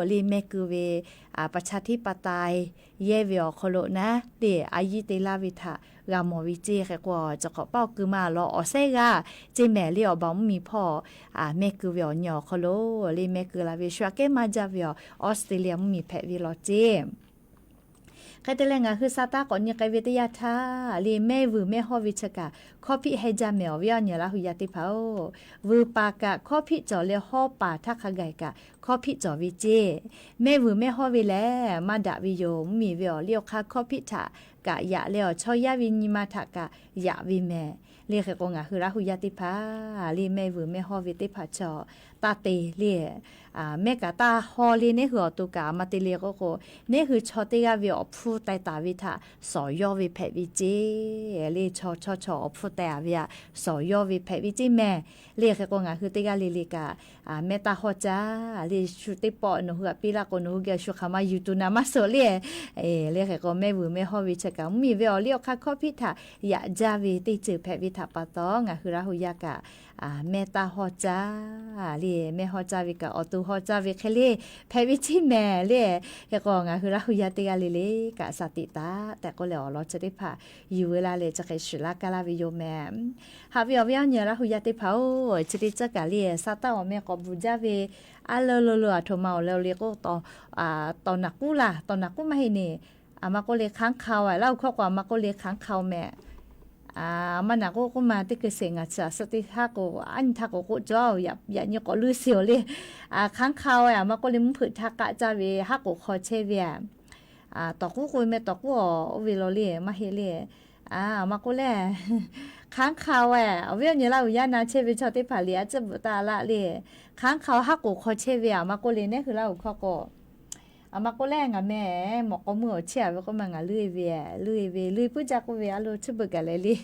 le mehˆ keu ve, a, ประชาธิปไตย yehˇ ve awˬ hk'aw lo naˉ le a yiˇ te laˇ ve htaꞈ g'a mawˬ ve ceˇ. Hk'e k'o chi hk'awꞈ paˇ keu ma lawˬ awˬ sehˉ g'aˇ ceˇ mehˍ. Le awˬ baˬ mvuhˇmiˬ hpawˇ, a, mehˆ keu ve awˬ nyi awˬ hk'aw lo le mehˆ keu la ve shu aꞈ kehˉ maˇ jaˇ ve awˬ Australia mvuhˇmiˬ hpehꞈ ve law ceˇ. Hk'e te leh ngaˬ hui sa taˇ k'awꞈ nyi k'ai ve teˇ yanˇ htaˇ le mehˆ vuiˬ mehˆ hawˇ ve chi kaꞈ hkawˇ hpiˆ heh jaˇ mehˍ. Awˬ viˉ awˬ nyi Laˇ hu yaˇ teˇ hpaˍ-oˬ, vuiˬ paˍ kaꞈ hkawˇ hpiˆ cawˬ leh hawˇ paˍ htaˇ hk'a gaˬ kaꞈ hkawˇ hpiˆ cawˬ ve ceˇ. Mehˆ vuiˬ mehˆ hawˇ ve lehˬ maˇ daꞈ ve yoˬ. Mvuhˇmiˬ ve awˬ liˇ awˬ hk'aˇ hkawˇ hpiˆ htaꞈ kaꞈ yaꞈ leh awˬ chaw yaˇ ve nyi ma htaꞈ kaꞈ yaꞈ ve mehˍ. Le hk'e k'o ngaˬ hui Laˇ hu yaˇ teˇ hpaˍ le mehˆ vuiˬ mehˆ hawˇ ve teˇ hpaˍ chaw taˇ te le, a, mehˆ kaꞈ taˇ hawˇ le neˉ hui awˬ to kaꞈ a ma te le k'oˆ k'o, neˉ hui chaw teˇ g'aˇ ve awˬ hpfuhˇ teh taˍ ve htaꞈ shawˍ yawˇ ve hpehꞈ ve ceˇ. Le chaw chaw chaw awˬ hpfuhˇ teh a ve htaꞈ shawˍ yawˇ ve hpehꞈ ve ceˇ mehˍ. Le hk'e k'o ngaˬ hui teˇ g'aˇ le le kaꞈ, a, mehˆ taˇ hawˇ caˇ le shu teˇ pawˆ nawˬ hui aꞈ piˇ laˇ k'o nawˬ hui geh shu hk'aˬ ma yuˬ tuˬ naˍ maˇ suhˍ le. Le hk'e k'o mehˆ vuiˬ mehˆ hawˇ ve chi kaꞈ mvuhˇmiˬ ve awˬ liˇ awˬ hk'aˇ hkawˇ hpiˆ htaꞈ yaꞈ jaˇ ve teˇ ceuˬ hpehꞈ ve htaꞈ pa taw ngaˬ hui Laˇ hu yaˇ kaꞈ, a, mehˆ taˇ hawˇ caˇ le mehˆ hawˇ caˇ ve kaꞈ awˬ to hawˇ caˇ ve hk'e le hpehꞈ ve ceˇ mehˍ le. Hk'e k'o ngaˬ hui Laˇ hu yaˇ teˇ g'aˇ le le kaꞈ shaˍ tiꞈ taˍ tehꞈ k'oˆ leh awˬ lawn chi teˇ hpaˍ yuˬ veu la leh chi hk'e shiˍ laˇ kaˇ laˇ ve yoˬ mehˍ. Haꞈ ve awˬ viˉ awˬ nyi Laˇ hu yaˇ teˇ hpaˍ-oˬ, chi teˇ ceuˬ kaꞈ le sa taˇ awˬ meh k'awꞈ bvuhˬ jaˇ ve, a lo lo lo aˬ htoꞈ ma awˬ le le k'o, tawˍ naˍ k'uˉ laˇ, tawˍ naˍ k'uˉ maˇ heˆ neˬ, aˬ ma k'oˆ le ค้างคาว laˇ oˬ hkawˇ k'o aˬ ma k'oˆ le ค้างคาว mehˍ. A ma naˬ k'oˆ k'oˆ ma teˇ hkui sheˍ ngaˬ chi a suhˆ teˇ haˉ k'o, a nyi htaˇ k'o k'oˆ cawˇ, yaꞈ nyi k'awꞈ leuˇ sheˍ-oˬ le. ค้างคาว a ma k'oˆ le mvuhˇ hpeuꞈ htaˇ k'aˆ caˇ ve haˉ k'oˍ hk'aw chehˇ ve a, tawˍ k'uˉ k'oˆ ve meh, tawˍ k'uˉ awˬ oˇ ve law le maˇ heˆ le. A ma k'oˆ le, ค้างคาว a awˬ viˉ awˬ nyi Laˇ huˍ yaˇ na chehˇ ve chaw teˇ hpaˍ liꞈ a ciˉ bvuhꞈ taˆ laˆ le. ค้างคาว haˉ k'oˍ hk'aw chehˇ ve a ma k'oˆ le, nehˉ hui Laˇ huˍ hkawˇ k'o, a ma k'oˆ le, ngaˬ meh mawꞈ k'aw meuˇ awˬ chehˇ a ve k'oˆ ma ngaˬ leuˇ e ve, leuˇ e ve, leuˇ e puiˉ jaˇ k'oˆ ve a lo chi beuꞈ gaˬ leh le.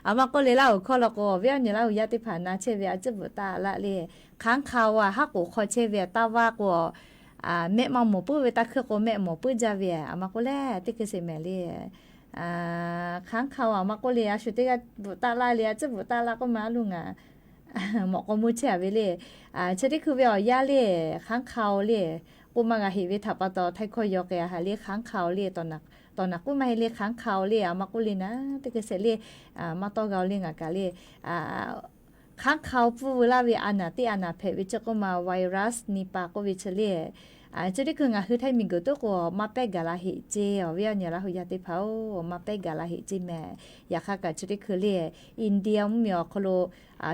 A ma k'oˆ le, Laˇ huˍ hkawˇ law k'o, awˬ viˉ awˬ nyi Laˇ huˍ yaˇ teˇ hpaˍ na chehˇ ve a ciˉ bvuhꞈ taˆ laˆ le. ค้างคาว a haˉ k'oˍ hk'aw chehˇ ve taˍ vaˇ k'o, mehˆ maˇ mawˬ puiˉ ve, taˇ hkuiˇ k'o mehˆ mawˬ puiˉ jaˇ ve a ma k'oˆ le, teˇ hkui sheˍ mehˍ le. ค้างคาว a ma k'oˆ le, a shu teˇ g'aˇ bvuhꞈ taˆ laˇ le, a ciˉ bvuhꞈ taˆ laˆ k'oˆ ma a lo ngaˬ mawꞈ k'aw meuˇ chehˇ a ve le. Chi teˇ hkui ve awˬ yanˇ le, ค้างคาว le k'oˆ ma g'a heꞈ ve htaꞈ pa taw, htaiˇ hkawˇ yaw k'ai a ha le, ค้างคาว le tawˍ naˍ k'oˆ maˇ heˆ le, ค้างคาว le a ma k'oˆ le naˉ, teˇ hkui sheˍ le, maˇ tawˇ g'a-o le ngaˬ kaꞈ le. ค้างคาว pfuhˇ veu laˇ ve a naˍ teˇ a naˍ hpehꞈ ve chi k'oˆ ma virus Nipah k'oˆ ve chi le. Chi teˇ hkui ngaˬ hui htaiˇ miˬ guiˬ toˉ k'o maˇ pehˉ gaˬ la heꞈ ceˇ, awˬ viˉ awˬ nyi Laˇ huˍ yaˇ teˇ hpaˍ-oˬ, maˇ pehˉ gaˬ la heꞈ ceˇ mehˍ. Yaꞈ hk'aˇ kaꞈ chi teˇ hkui le, India mvuhˇmiˬ awˬ hk'aw lo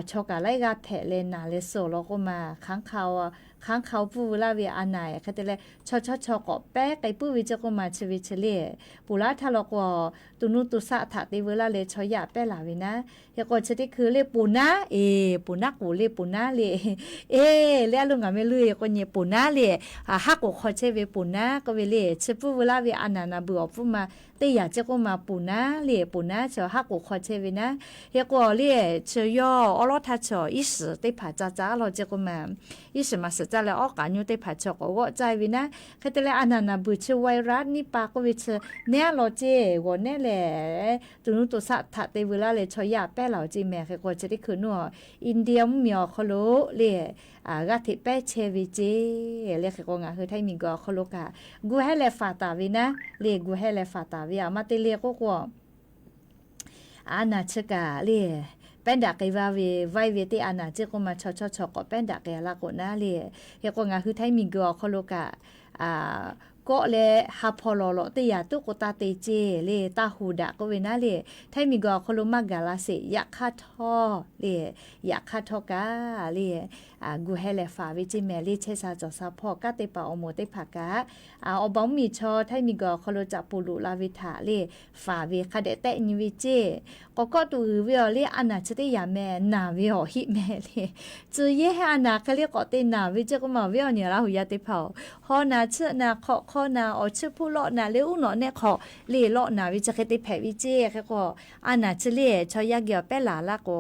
chaw kaꞈ laiˉ g'aˇ hpehꞈ leh naˍ leh suh law k'oˆ ma, ค้างคาว pfuhˇ veu laˇ ve a naˍ hk'e te leh chaw chawˇ chaw k'awꞈ pehˉ k'ai puiˉ ve chi k'oˆ ma chi ve chi le. Ponˬ laˉ htaˇ law k'o, to nuˇ to shaˆ htaꞈ te veu laˇ leh chaw yaˇ pehˉ laˬ ve naˉ. Hk'e k'o chi teˇ hkui le ponˬ naˉ, e, ponˬ naˉ k'oˍ le ponˬ naˉ le, e, le a lo ngaˬ meh leuˇ e k'o nyi ponˬ naˉ le, haˉ k'oˍ hk'aw chehˇ ve ponˬ naˉ k'oˆ ve le, chi pfuhˇ veu laˇ ve a naˍ naˍ beuˬ awˬ pfuhˇ ma teˇ yanˇ chi k'oˆ ma ponˬ naˉ le, ponˬ naˉ chi haˉ k'oˍ hk'aw chehˇ ve naˉ. Hk'e k'o le, chi yawˇ awˉ lawˉ htaˇ chi iˉ shiˍ teˇ hpaˍ ca caˇ law chi k'oˆ ma, iˉ shiˍ maˍ shiˍ caˇ leh awˉ k'aꞈ nyoˇ teˇ hpaˍ chi k'awꞈ g'awˆ caˇ ve naˉ. Hk'e te leh a naˍ naˍ beuˬ chi virus Nipah k'oˆ ve chi nehˉ law ceˇ, g'awˬ nehˉ lehˬ to nuˇ to shaˆ htaꞈ te veu laˇ leh chaw yaˇ pehˉ laˬ-oˬ ceˇ mehˍ. Hk'e k'o chi teˇ hkui nuˇ India mvuhˇmiˬ awˬ hk'aw lo le g'aˇ hteꞈ pehˉ chehˇ ve ceˇ le. Hk'e k'o ngaˬ hui htaiˇ miˬ guiˬ awˬ hk'aw lo kaꞈ gu hehˉ leh faˍ taˍ ve naˉ le, gu hehˉ leh faˍ taˍ ve a ma te le k'oˆ k'o, a naˍ chi kaꞈ le pehˉ daꞈ k'ai vaˇ ve, vaiˇ ve teˇ a naˍ ceˇ k'oˆ ma chaw chawˇ chaw k'awꞈ pehˉ daꞈ k'ai a laˇ k'o naˉ le. Hk'e k'o ngaˬ hui htaiˇ miˬ guiˬ awˬ hk'aw lo kaꞈ kawˆ leh ha hpaw lawˬ lawꞈ teˇ yanˇ toˉ k'o taˇ te ceˇ le, taˇ hu daꞈ k'oˆ ve naˉ le. Htaiˇ miˬ guiˬ awˬ hk'aw lo maˇ gaˬ la sheˍ, yaꞈ hk'aˇ htawˇ le, yaꞈ hk'aˇ htawˇ kaꞈ le gu hehˉ leh faˍ ve ceˇ mehˍ le. Chehˇ sha cawˬ sha hpawˇ kanˉ teˇ hpaˍ awˬ moˍ teˇ hpaˍ kaꞈ, awˬ baˬ mvuhˇmiˬ chaw htaiˇ miˬ guiˬ awˬ hk'aw lo caꞈ poˍ loꞈ la ve htaꞈ le faˍ ve hk'a dehꞈ tehˆ nyi ve ceˇ. K'awꞈ kawˆ tuˬ g'uiˬ ve awˬ le a naˍ chi teˇ yanˇ meh naˬ ve awˬ hiˆ meh le. Tcuh yehˇ a naˍ hk'e le k'awꞈ te naˬ ve ceˇ k'oˆ ma, awˬ viˉ awˬ nyi Laˇ huˍ yaˇ teˇ hpaˍ-oˬ, haw naˬ chiˆ naˬ hk'awꞈ hk'aw naˬ awˬ chiˇ hpuˇ lawˆ naˬ le uˉ nawꞈ nehˆ hk'awꞈ le lawˆ naˬ ve chi hk'e te hpehꞈ ve ceˇ. Hk'e k'o a naˍ chi le chaw yaˇ geh awˬ pehˉ laˬ laˇ k'o,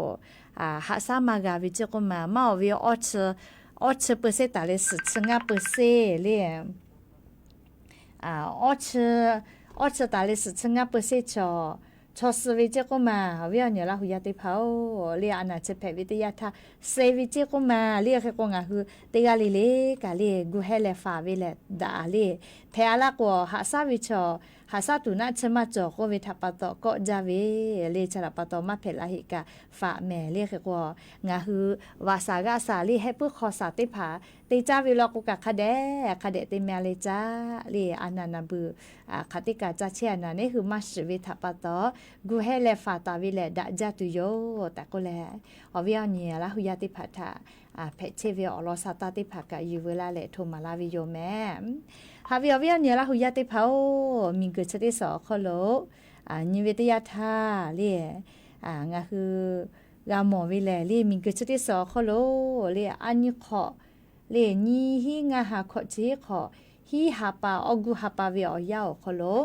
haꞈ shaˉ maˇ g'a ve ceˇ k'oˆ ma, maˇ awˬ ve awˇ chi peu se taˍ leh suhˍ chi ngaˇ peu se le awˇ chi taˍ leh suhˍ chi ngaˇ peu se chaw, chaw suh ve ceˇ k'oˆ ma, awˬ viˉ awˬ nyi Laˇ huˍ yaˇ teˇ hpaˍ-oˬ, le a naˍ chi hpehꞈ ve teˇ yanˇ htaˇ suh ve ceˇ k'oˆ ma le. Hk'e k'o ngaˬ hui teˇ g'aˇ le le kaꞈ le gu hehˉ leh faˍ ve lehˬ daꞈ le. Hpehꞈ a laˇ k'o haꞈ shaˉ ve chaw, haꞈ shaˉ tuˬ naˆ chi maˇ cawˬ k'oˆ ve htaꞈ pa taw kawˆ jaˇ ve le. Chi htaꞈ pa taw maˇ hpehꞈ la heˆ kaꞈ faˍ mehˍ le. Hk'e k'o ngaˬ hui vaꞈ shaˍ g'aˆ shaˍ le hehˆ puiˉ hk'aw shaˍ teˇ hpaˍ te caˇ ve law k'o kaꞈ hk'a dehꞈ hk'a dehꞈ te meh le caˇ le. A naˍ naˍ beuˬ hk'aˬ teˇ kaꞈ ca chehˇ a naˍ nehˉ hui maˇ shiˍ ve htaꞈ pa taw gu hehˉ leh faˍ taˍ ve lehˬ daꞈ jaˇ tuˬ yoˬ tehꞈ k'oˆ leh, awˬ viˉ awˬ nyi Laˇ huˍ yaˇ teˇ hpaˍ htaꞈ hpehꞈ chehˇ ve awˬ lawn sha taˇ teˇ hpaˍ kaꞈ yuˬ veu laˇ leh hto maˍ laˇ ve yoˬ mehˍ. Haꞈ ve awˬ viˉ awˬ nyi Laˇ huˍ yaˇ teˇ hpaˍ-oˬ, miˬ guiˬ chi teˇ suhˍ awˬ hk'aw lo nyi ve teˇ yanˇ htaˇ le ngaˬ hui g'a mawˬ ve lehˬ le, miˬ guiˬ chi teˇ suhˍ awˬ hk'aw lo le a nyi hk'awꞈ le nyiˇ hinˉ ngaˇ ha hkawꞈ chi hiˉ hk'awꞈ, hiˉ ha pa awˬ gu ha pa ve awˬ yanˇ awˬ hk'aw lo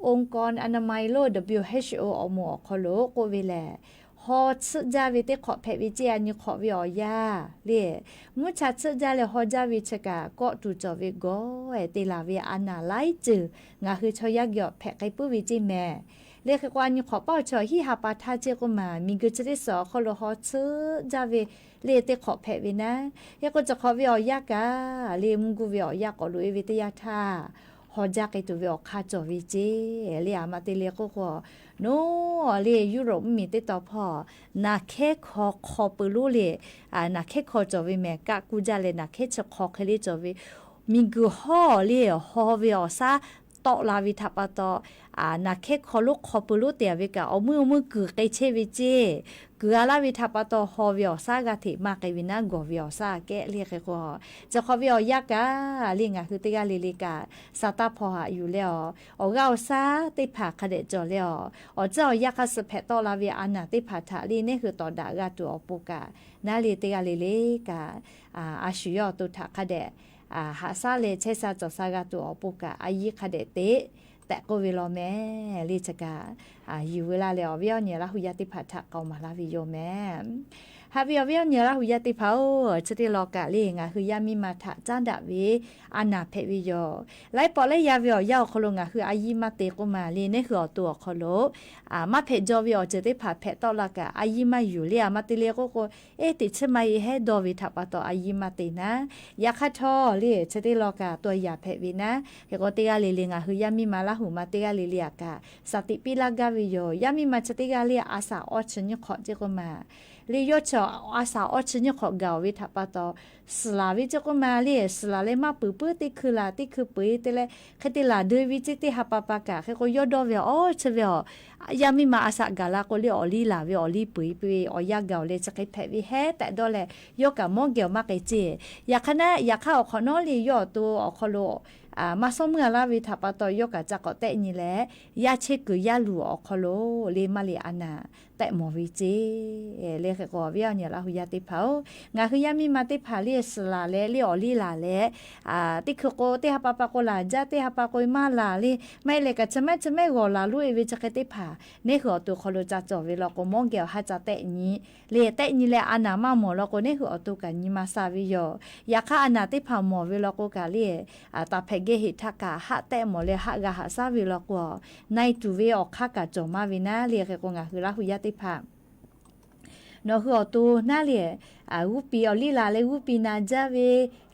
องค์กรอนามัยโลก WHO awˬ moˍ awˬ hk'aw lo k'oˆ ve lehˬ, haw tsuhˆ jaˇ ve teˇ hk'awꞈ hpehꞈ ve ceˇ. A nyi hk'awꞈ ve awˬ yanˇ le, mvuhˇ cha tsuhˆ jaˇ leh haw jaˇ ve chi kaꞈ kawˆ tuˬ cawˬ ve gawˬ-e te laˬ ve a naˍ laiˉ ceuˬ ngaˬ hui chaw yaˇ geh awˬ hpehꞈ k'ai puiˉ ve ceˇ mehˍ. Le hk'e k'o a nyi hk'awꞈ paˇ awˬ chi hiˉ ha pa htaˇ ceˇ k'oˆ ma, miˬ guiˬ chi teˇ suhˍ awˬ hk'aw lo haw tsuhˆ jaˇ ve le teˇ hk'awꞈ hpehꞈ ve naˉ. Hk'e k'o chi hk'awꞈ ve awˬ yanˇ kaꞈ le mvuhˇ guˇ ve awˬ yanˇ k'awꞈ loꞈ e ve teˇ yanˇ htaˇ, haw jaˇ k'ai tuˬ ve awˬ hk'aˇ cawˬ ve ceˇ le. A ma te le k'oˆ k'o, noˉ le Europe mvuhˇmiˬ teˇ taw hpawˇ naˬ hkehˉ hkaw hk'aw peu lonˉ le, naˬ hkehˉ hkaw cawˬ ve mehˍ, kaˆ kuˇ jaˇ leh naˬ hkehˉ chi hk'aw hk'e le cawˬ ve, miˬ guiˬ hawˇ le haw ve awˬ shaˉ tawˆ la ve htaꞈ pa taw, naˬ hkehˉ hk'aw lonˉ hk'aw pui lonˉ te a ve kaꞈ awˬ meuˇ awˬ meuˇ kuiˬ k'ai chehˇ ve ceˇ. Kuiˬ a laˇ ve htaꞈ pa taw haw ve awˬ shaˉ g'aˇ hteꞈ maˇ k'ai ve naˉ gawˬ ve awˬ shaˉ kehˉ le hk'e k'o, chi hk'aw ve awˬ yanˇ kaꞈ le ngaˬ hui teˇ g'aˇ le le kaꞈ sa taˇ hpaw haꞈ yuˬ leh awˬ, awˬ g'aˇ awˬ shaˉ teˇ hpaˍ hk'a dehꞈ cawˬ leh awˬ, awˬ tcuhˇ awˬ yanˇ hk'a suh hpehꞈ tawˆ la ve a naˬ teˇ hpaˍ htaꞈ le neˇ hui tawˍ daꞈ g'a tuˬ awˬ pon kaꞈ, naˉ le teˇ g'aˇ le le kaꞈ a shu yawˇ awˬ to htaꞈ hk'a dehꞈ haꞈ shaˉ leh chehˇ sha cawˬ sha g'a tuˬ awˬ pon kaꞈ a yiˇ hk'a dehꞈ teꞈ tehꞈ k'oˆ ve law mehˍ le chi kaꞈ, yuˬ ve laˇ leh awˬ viˉ awˬ nyi Laˇ hu yaˇ teˇ hpaˍ htaꞈ k'aoˍ maˍ laˇ ve yoˬ mehˍ. Haꞈ ve awˬ viˉ awˬ nyi Laˇ hu yaˇ teˇ hpaˍ-oˬ, chi teˇ law kaꞈ le ngaˬ hui yaˇ miˇ ma htaꞈ caˉ daꞈ ve a naˬ hpehꞈ ve yoˬ. Laiˉ pawˆ laiˉ yaˇ ve awˬ yanˇ awˬ hk'aw lo ngaˬ hui a yiˇ maˇ te k'oˆ ma le neˇ hui awˬ to awˬ hk'aw lo maˇ hpehꞈ jaw ve awˬ ceuˬ teˇ hpaˍ hpehꞈ tawˆ la kaꞈ a yiˇ maˇ yuˬ le a maˇ te le k'oˆ k'o, eˉ teꞈ chi ma e hehˉ dawˇ ve htaꞈ pa taw a yiˇ maˇ te naˉ. Yaꞈ hk'aˇ htawˇ le chi teˇ law kaꞈ tawˇ yaꞈ hpehꞈ ve naˉ. Hk'e k'o teˇ g'aˇ le le ngaˬ hui yaˇ miˇ ma Laˇ hu ma teˇ g'aˇ le le aꞈ kaꞈ shaˍ tiꞈ piˇ laˇ gaˇ ve yoˬ. Yaˇ miˇ ma chi teˇ g'aˇ le a shaˍ awˇ chi nyiˇ hk'awꞈ ceˇ k'oˆ ma le yawˇ chi a shaˍ awˇ chi nyiˇ hk'awꞈ gaˬ-oˬ ve htaꞈ pa taw, suhˍ laˬ ve ceˇ k'oˆ ma le suhˍ laˬ leh maˇ peuˬ puiˉ teˇ hkui laˬ teˇ hkui peu-eˬ te leh hk'e te laˬ deu ve ceˇ teˇ ha pa pa kaꞈ hk'e k'o yawˇ dawˇ ve awˬ chi ve a yaˇ miˇ ma a shaꞈ gaˬ la k'o le awˬ liˇ laˬ ve awˬ liˇ peu-eˬ ve awˬ yanˇ gaˬ-oˬ leh chi hk'e hpehꞈ ve hehˉ tehꞈ dawˇ leh yawˇ kaꞈ mawˉ geh awˬ maˇ k'ai ceˇ. Yaꞈ hk'aˇ naˉ yaꞈ hk'aˇ awˬ hk'awꞈ nawˉ le yawˇ awˬ to awˬ hk'aw lo maˇ sawˉ meuˇ a laˇ ve htaꞈ pa taw yawˇ kaꞈ ca k'awꞈ tehˆ nyi leh, yaˇ chehˇ kuiˬ yaˇ luˬ awˬ hk'aw lo le maˇ le a naˬ tehꞈ mawˬ ve ceˇ. Le hk'e k'o awˬ viˉ awˬ nyi Laˇ hu yaˇ teˇ hpaˍ-oˬ, ngaˬ hui yaˇ miˇ ma teˇ hpaˍ le suhˍ laˬ leh le awˬ liˇ laˬ leh teˇ hkui k'o teˇ ha pa pa k'o laˬ jaˇ, teˇ ha pa k'o maˇ laˬ le, maˇ heˆ leh kaꞈ chi mehˉ chi mehˉ g'awˬ laˬ loꞈ-e ve chi hk'e teˇ hpaˍ neˇ hui awˬ to hk'aw lo ca cawˬ ve law k'o mawˉ geh awˬ haˉ ca tehˆ nyi le tehˆ nyi leh a naˬ maˇ mawˬ law k'o neˇ hui awˬ to kaꞈ nyi ma sha ve yoˬ. Yaꞈ hk'aˇ a naˬ teˇ hpaˍ mawˬ ve law k'o kaꞈ le taˍ hpehꞈ geh heˆ htaˇ kaꞈ haˆ tehˆ mawˬ leh haˆ g'a haꞈ shaˉ ve law k'o, na-e tuˬ ve awˬ hk'aˇ kaꞈ cawˬ maˇ ve naˉ le hk'e k'o ngaˬ hui Laˇ hu yaˇ teˇ hpaˍ nawˬ hui awˬ to naˉ le g'uˇ piˍ awˬ liˇ laˬ leh g'uˇ piˍ naˬ jaˇ ve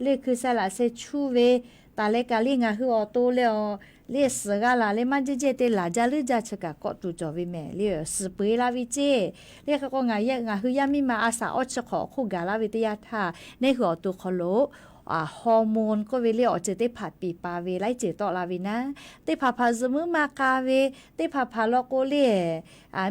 le hkui sheh laꞈ sheh chuˇ ve taˍ leh kaꞈ le ngaˬ hui awˬ to leh awˬ le suhˍ g'a laˬ leh maˇ jehˇ jehˇ te laˬ jaˇ leuˉ jaˇ chi kaꞈ kawˆ tuˬ cawˬ ve mehˍ le suhˍ peu-eˬ la ve ceˇ. Le hk'e k'o ngaˬ hui yaˇ miˇ ma a shaˍ awˇ chi hk'awꞈ awˬ hk'oˆ gaˬ laˇ ve teˇ yanˇ htaˇ neˇ hui awˬ to hk'aw lo hormone k'oˆ ve le awˬ ceuˬ teˇ hpaˍ piˍ pa ve laiˉ ceuˬ tawˆ la ve naˉ, teˇ hpaˍ hpaˍ zuhꞈ muiˉ maˇ k'a ve, teˇ hpaˍ hpaˍ law k'o le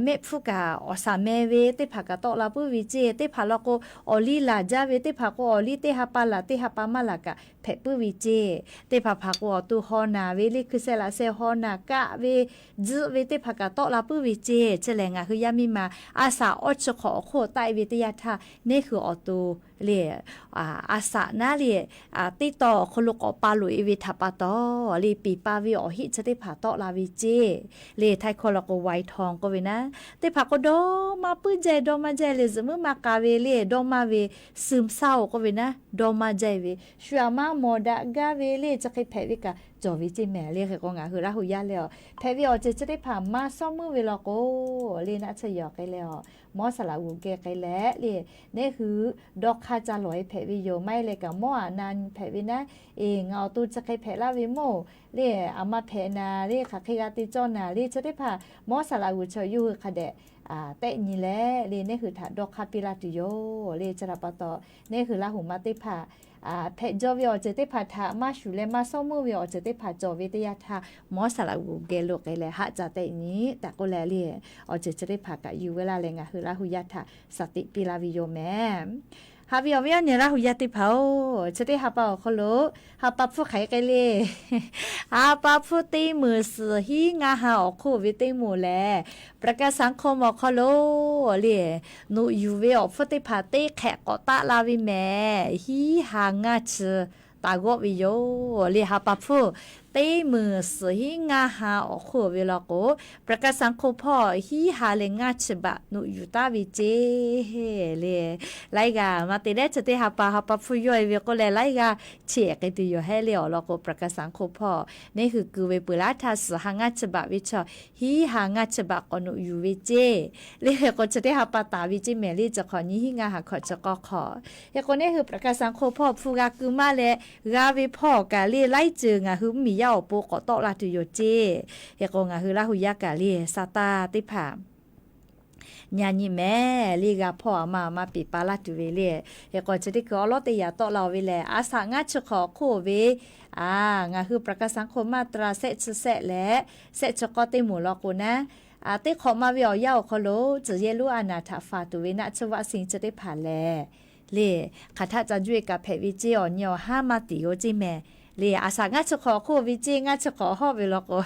mehˆ hpfuhˇ kaꞈ awˬ shaˍ meh ve teˇ hpaˍ kaꞈ tawˆ la puiˉ ve ceˇ. Teˇ hpaˍ law k'o awˬ liˇ laˬ jaˇ ve teˇ hpaˍ k'o awˬ liˇ teˇ ha pa laˬ teˇ ha pa maˇ laˬ kaꞈ hpehꞈ puiˉ ve ceˇ. Teˇ hpaˍ hpaˍ k'o awˬ to haw naˬ ve le hkui sheh laꞈ sheh haw naˬ kaˆ ve tzuhˆ ve teˇ hpaˍ kaꞈ tawˆ la puiˉ ve ceˇ. Chi lehˬ ngaˬ hui yaˇ miˇ ma a shaˍ awˇ chi hk'awꞈ awˬ hk'oˆ taˆ-e ve teˇ yanˇ htaˇ neˇ hui awˬ to le a shaˍ naˉ le teˇ taw awˬ hk'aw lo k'awꞈ pa loꞈ-e ve htaꞈ pa taw le piˍ pa ve awˬ heˆ chi teˇ hpaˍ tawˆ la ve ceˇ. Le htaiˇ hkawˇ law k'o วัยทอง k'oˆ ve naˉ, teˇ hpaˍ k'o dawˇ maˇ puiˉ jaˇ dawˇ maˇ jaˇ le zuhꞈ muiˉ maˇ k'a ve le dawˇ maˇ ve ซึมเศร้า k'oˆ ve naˉ dawˇ maˇ jaˇ ve shu aꞈ maˇ mawˬ daꞈ gaˇ ve le chi hk'e hpehꞈ ve kaꞈ cawˬ ve ceˇ mehˍ. Le hk'e k'o ngaˬ hui Laˇ hu yaˇ leh a hpehꞈ ve awˬ ceuˬ chi teˇ hpaˍ maˇ sawˉ meuˇ ve law k'o le naˆ tsuhˇ yaw k'ai leh a mawˉ saˍ laꞈ g'uˬ geh k'ai leh le neˇ hui dawˇ hk'aˇ ca lawˬ-e hpehꞈ ve yoˬ. Maˇ heˆ leh kaꞈ mawˉ aꞈ na nyi hpehꞈ ve naˉ, eˬ ngaˬ awˬ to chi hk'e hpehꞈ laˇ ve mawˇ le aˬ ma hpehꞈ naˍ le hk'aˬ hk'e g'a te cawˇ naˍ le chi teˇ hpaˍ mawˉ saˍ laꞈ g'uˬ chi yawˇ hui hk'a dehꞈ tehˆ nyi leh le neˇ hui htaꞈ dawˇ hk'aˇ piˇ laˇ tuˬ yoˬ. Le chi htaꞈ pa taw neˇ hui Laˇ hu ma teˇ hpaˍ hpehꞈ jaw ve awˬ ceuˬ teˇ hpaˍ htaꞈ maˇ shuˍ leh maˇ sawˉ meuˇ ve awˬ ceuˬ teˇ hpaˍ cawˬ ve teˇ yanˇ htaˇ mawˉ saˍ laꞈ g'uˬ geh lo k'ai leh haˆ ca tehˆ nyi tehꞈ k'oˆ leh le awˬ ceuˬ chi teˇ hpaˍ kaꞈ yuˬ ve laˇ leh ngaˬ hui Laˇ hu yaˇ htaꞈ shaˍ tiꞈ piˇ laˇ ve yoˬ mehˍ. Haꞈ ve awˬ viˉ awˬ nyi Laˇ hu yaˇ teˇ hpaˍ-oˬ, chi teˇ ha pa awˬ hk'aw lo ha pa hpfuhˇ hk'aˬ hk'e le ha pa hpfuhˇ teˇ meunˍ suhˍ hiˉ ngaˇ ha awˬ hk'oˆ ve teˇ moˍ lehˬ ประกันสังคม awˬ hk'aw lo le noꞈ yuˬ ve awˬ hpfuhˇ teˇ hpaˍ teˇ hk'ehꞈ k'awꞈ taˆ la ve mehˍ. Hiˉ ha ngaˇ chi taˍ g'awˆ ve yoˬ. Le ha pa hpfuhˇ teˇ meunˍ suhˍ hiˉ ngaˇ ha awˬ hk'oˆ ve law k'o ประกันสังคม hpawˇ hiˉ ha leh ngaˇ chi baꞈ noꞈ yuˬ taˍ ve ceˇ. Le laiˉ g'aˇ maˇ te leh chi teˇ ha pa ha pa hpfuhˇ yawˇ-e ve k'oˆ leh laiˉ g'aˇ cheꞈ k'ai tuˬ yoˬ hehˉ le awˬ lawn k'o ประกันสังคม hpawˇ neˇ hui ku ve peuˬ laˇ htaˇ suhˍ ha ngaˇ chi baꞈ ve chaw hiˉ ha ngaˇ chi baꞈ k'awꞈ noꞈ yuˬ ve ceˇ. Le hk'e k'o chi teˇ ha pa taˍ ve ceˇ mehˍ le chi hk'awꞈ nyi hiˉ ngaˇ ha hkawꞈ chi k'awˇ hk'awꞈ. Hk'e k'o neˇ hui ประกันสังคม hpawˇ hpfuhˇ g'a ku maˇ leh g'a ve hpawˇ kaꞈ le laiˉ ceuˬ ngaˬ hui mvuhˇmiˬ yaˇ awˬ pon k'awꞈ tawˆ la tuˬ yoˬ ceˇ. Hk'e k'o ngaˬ hui Laˇ hu yaˇ kaꞈ le sa taˇ teˇ hpaˍ Nyi nyi mehˍ le, g'a hpawˇ a ma a ma piˍ pa laˇ tuˬ ve le. Hk'e k'o chi teˇ hkui awˉ lawˉ teˇ yaꞈ tawˆ la-o ve lehˬ, a saꞈ ngaˇ chi hk'awꞈ awˬ hk'oˆ ve, a, ngaˬ hui ประกันสังคม มาตรา shehˆ chi shehˆ leh shehˆ chi k'awˇ teˇ moˍ law k'o naˉ, teˇ hk'awꞈ ma ve awˬ yanˇ awˬ hk'aw lo tcuhˬ yehˇ lonˉ a naˍ htaꞈ faˍ tuˬ ve naˆ tsuhˇ vaˆ sin chi teˇ hpaˍ lehˬ, le, hk'aˬ htaˆ ca juˇ e kaꞈ hpehꞈ ve ceˇ, awˬ nyi awˬ haˉ maˇ tiˍ-o ceˇ mehˍ. Le, a saꞈ ngaˇ chi hk'awꞈ awˬ hk'oˆ ve ceˇ, ngaˇ chi hk'awꞈ hawˆ ve law k'o,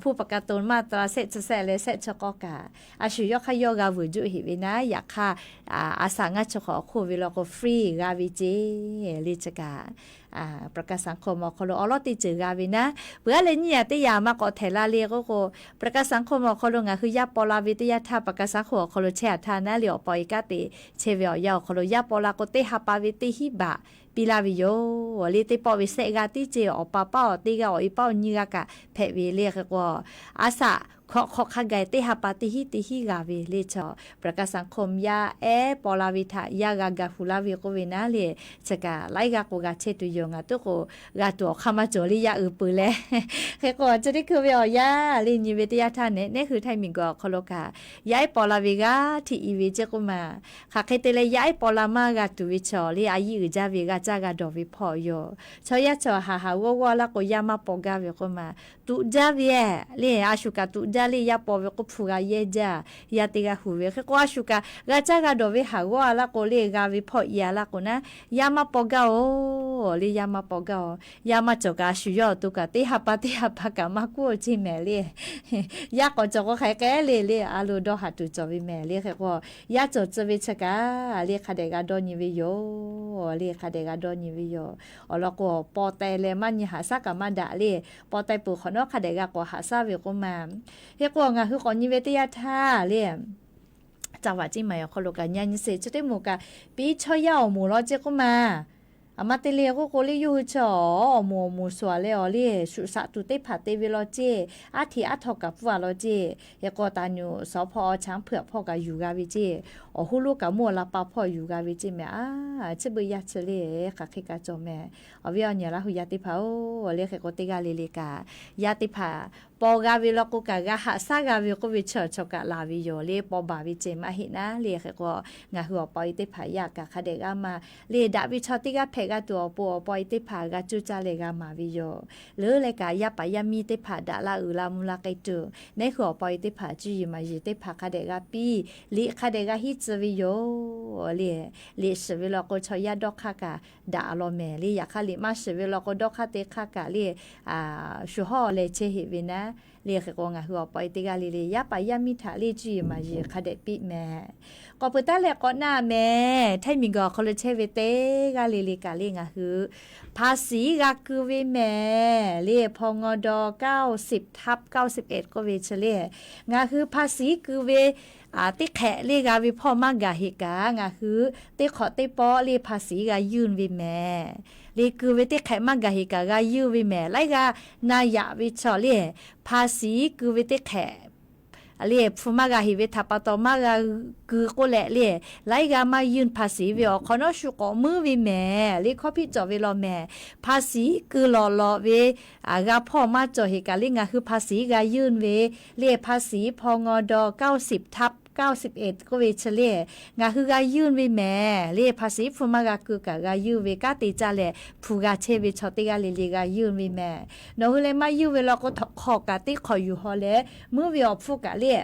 ผู้ประกันตน มาตรา shehˆ chi shehˆ leh shehˆ chi k'awˇ kaꞈ, a shu yawˇ hk'aˇ yawˇ g'a vuiˬ juˆ heꞈ ve naˉ, yaꞈ hk'aˇ, a saꞈ ngaˇ chi hk'awꞈ awˬ hk'oˆ ve law k'o free g'a ve ceˇ, le chi kaꞈ, ประกันสังคม awˬ hk'aw lo awˉ lawˉ teˇ ceuˬ g'a ve naˉ, peuˬ aˉ leh nyiˇ yaꞈ teˇ yaꞈ maˇ k'awꞈ htehꞈ la le k'oˆ k'o, ประกันสังคม awˬ hk'aw lo ngaˬ hui yaˇ paw la ve teˇ yanˇ htaˇ ประกันสังคม awˬ hk'aw lo chehˇ a htaˇ naˉ le, awˬ paw e kanˉ te chehˇ ve awˬ yanˇ awˬ hk'aw lo yaˇ paw la k'o teˇ ha pa ve teˇ hinˉ baꞈ piˇ laˇ ve yoˬ. Le teˇ pawˆ ve shehˆ g'aˇ tiˉ ceˇ, awˬ pa paˉ awˬ teˇ g'aˇ, awˬ e paˉ awˬ nyiˇ g'aˇ kaꞈ hpehꞈ ve le. Hk'e k'o, a saꞈ hk'awꞈ hk'awꞈ hk'a gaˬ teˇ ha pa teˇ hinˉ teˇ hinˉ g'a ve le. Chaw ประกันสังคม yaˇ ehˉ paw la ve htaꞈ yaˇ g'a gaˬ hu laˇ ve k'oˆ ve naˉ le, chi kaꞈ laiˉ g'aˇ k'o g'a chehˇ tuˬ yoˬ. Ngaˬ tuˉ k'o g'a tuˬ awˬ hk'aˇ maˇ cawˬ le, yaˇ uiˍ peuˬ leh. Hk'e k'o, chi teˇ hkui ve awˬ yanˇ le nyi ve teˇ yanˇ htaˇ nehˉ, nehˉ hui Htaiˇ miˬguiˬ awˬ hk'aw lo kaꞈ yaˇ ehˉ paw la ve g'aˇ hteꞈ i ve ceˇ k'oˆ ma. Hk'aˬ hk'e te leh yaˇ ehˉ paw la maˇ g'a tuˬ ve chaw le, a yiˇ uiˍ jaˇ ve g'a caˇ g'a dawˬ ve hpawˇ yoˬ. Chaw yaˇ chaw haˍ haˍ g'awˇ g'awˇ laˇ k'o yaˇ maˇ paw gaˇ ve k'oˆ ma. Tuꞈ jaˇ ve le, a shu kaꞈ tuꞈ jaˇ le, yaˇ paw ve k'oˆ hpu g'a yehˇ jaˇ, yaˇ teˇ g'aˇ hu ve. Hk'e k'o a shu kaꞈ g'a caˇ g'a dawˬ ve haˍ g'awˇ a laˇ k'o le, g'a ve hpawˇ i a laˇ k'o naˉ, yaˇ maˇ paw gaˇ-oˬ le, yaˇ maˇ paw gaˇ-oˬ. Yaˇ maˇ cawˬ kaꞈ a shu yawˇ awˬ to kaꞈ teˇ ha pa teˇ ha pa kaꞈ maˇ kuˉ-o ceˇ mehˍ le. Yaˇ k'awꞈ cawˬ k'o hk'aˬ hk'e k'ai le le, a lo dawˇ haˍ tuˬ cawˬ ve mehˍ le. Hk'e k'o, yaˇ cawˬ tcuh ve chi kaꞈ le hk'a dehꞈ g'a dawˇ nyi ve yoˬ le, hk'a dehꞈ g'a dawˇ nyi ve yoˬ. Awˬ lawn k'o, paw teh leh maˇ nyi haꞈ shaˉ kaꞈ maˇ daꞈ le, paw teh peuˬ hk'awꞈ nawˉ hk'a dehꞈ g'a k'awꞈ haꞈ shaˉ ve k'oˆ ma. Hk'e k'o, ngaˬ hui k'awꞈ nyi ve teˇ yanˇ htaˇ le, caˇ vaꞈ ceˇ maˬ awˬ hk'aw lo kaꞈ nyi nyi sheˍ chi teˇ moˍ kaꞈ, piˇ chaw yaˇ awˬ moˍ law ceˇ k'oˆ ma. A ma te le k'oˆ k'o le, yawˇ hui chi awˬ moˍ awˬ moˍ shuˍ a leh awˬ le shuꞈ shaꞈ tuˬ teˇ hpaˍ te ve law ceˇ, aˉ hteꞈ aˉ htaw kaꞈ pfuhˇ a law ceˇ. Hk'e k'o, taˍ nuˬ sawˉ hpawˇ awˬ chaw hpeuꞈ hpawˇ kaꞈ yuˬ g'a ve ceˇ, awˬ hoˉ lonˉ kaꞈ mawˇ la pa hpawˇ yuˬ g'a ve ceˇ mehˍ. A, chi beuꞈ yaˇ chi le, hk'aˬ hk'e kaꞈ cawˬ mehˍ. Awˬ viˉ awˬ nyi Laˇ hu yaˇ teˇ hpaˍ-oˬ, le hk'e k'o teˇ g'aˇ le le kaꞈ, yaˇ teˇ hpaˍ paw g'a ve law k'o kaꞈ g'a haꞈ shaˉ g'a ve k'oˆ ve chi chaw kaꞈ laˬ ve yoˬ le, paw baˬ ve ceh maˇ heˆ naˉ le. Hk'e k'o, ngaˬ hui awˬ paw e teˇ hpaˍ yaˇ kaꞈ hk'a dehꞈ g'a maˍ le, daꞈ ve chaw teˇ g'aˇ hpehꞈ g'a tuˬ awˬ pon awˬ paw e teˇ hpaˍ g'a cuˇ caˇ leh g'a maˍ ve yoˬ. Leuˉ leh kaꞈ yaˇ paˍ yaˇ miˇ teˇ hpaˍ daꞈ la uiˍ la mvuh la k'ai tuˬ, nehˉ hui awˬ paw e teˇ hpaˍ cuˇ yiˍ maˍ yiˍ teˇ hpaˍ hk'a dehꞈ g'a piˇ, liꞈ hk'a dehꞈ g'a hiˉ tcuh ve yoˬ le. Liꞈ shiˍ ve law k'o chaw yaˇ dawˇ hk'aˇ kaꞈ daꞈ law mehˍ le. Yaꞈ hk'aˇ liꞈ maˇ shiˍ ve law k'o dawˇ hk'aˇ te hk'aˇ kaꞈ le, shu hawˉ leh chehˇ heꞈ ve naˉ le. Hk'e k'o, ngaˬ hui awˬ paw e teˇ g'aˇ le le yaˇ paˍ yaˇ miˇ htaꞈ le cuˇ yiˍ maˍ yiˍ hk'a dehꞈ piˇ mehˍ. K'awꞈ peuˬ taˉ leh k'awꞈ naˆ mehˍ. Htaiˇ miˬguiˬ awˬ hk'aw lo chehˇ ve teˇ g'aˇ le le kaꞈ le, ngaˬ hui ภาษี g'a keu ve mehˍ le. Hpaw ngaw daw เก้าสิบทับเก้าสิบเอ็ด k'oˆ ve chi le, ngaˬ hui ภาษี keu ve teˇ hk'ehꞈ le g'a ve hpawˇ maˇ gaˬ heꞈ kaꞈ, ngaˬ hui teˇ hk'awꞈ teˇ pawˆ le ภาษี g'a yunˇ ve mehˍ le. Keu ve teˇ hk'ehꞈ maˇ gaˬ heꞈ kaꞈ g'a yunˇ ve mehˍ. Laiˉ g'aˇ na yaꞈ ve chaw le, ภาษี keu ve teˇ hk'ehꞈ le hpu maˇ g'a heꞈ ve htaꞈ pa taw maˇ g'a keu k'oˆ leh le, laiˉ g'aˇ maˇ yunˇ ภาษี ve awˬ hk'awꞈ nawˉ shu k'awꞈ muiˉ ve mehˍ le. Hkawˇ hpiˆ cawˬ ve law mehˍ. ภาษี keu lawꞈ lawꞈ ve g'a hpawˇ maˇ cawˬ heꞈ kaꞈ le, ngaˬ hui ภาษี g'a yunˇ ve le. ภาษี hpaw ngaw daw เก้าสิบทับเก้าสิบเอ็ด k'oˆ ve chi le, ngaˬ hui g'a yunˇ ve mehˍ le. ภาษี hpu maˇ g'a keu kaꞈ g'a yunˇ ve kanˉ te caˇ leh hpu g'a chehˇ ve chaw teˇ g'aˇ le le g'a yunˇ ve mehˍ. Nawˬ hui leh maˇ yunˇ ve law k'o, hk'awꞈ kaꞈ teˇ hk'awꞈ yuˬ haw leh muiˉ ve awˬ hpfuhˇ kaꞈ le,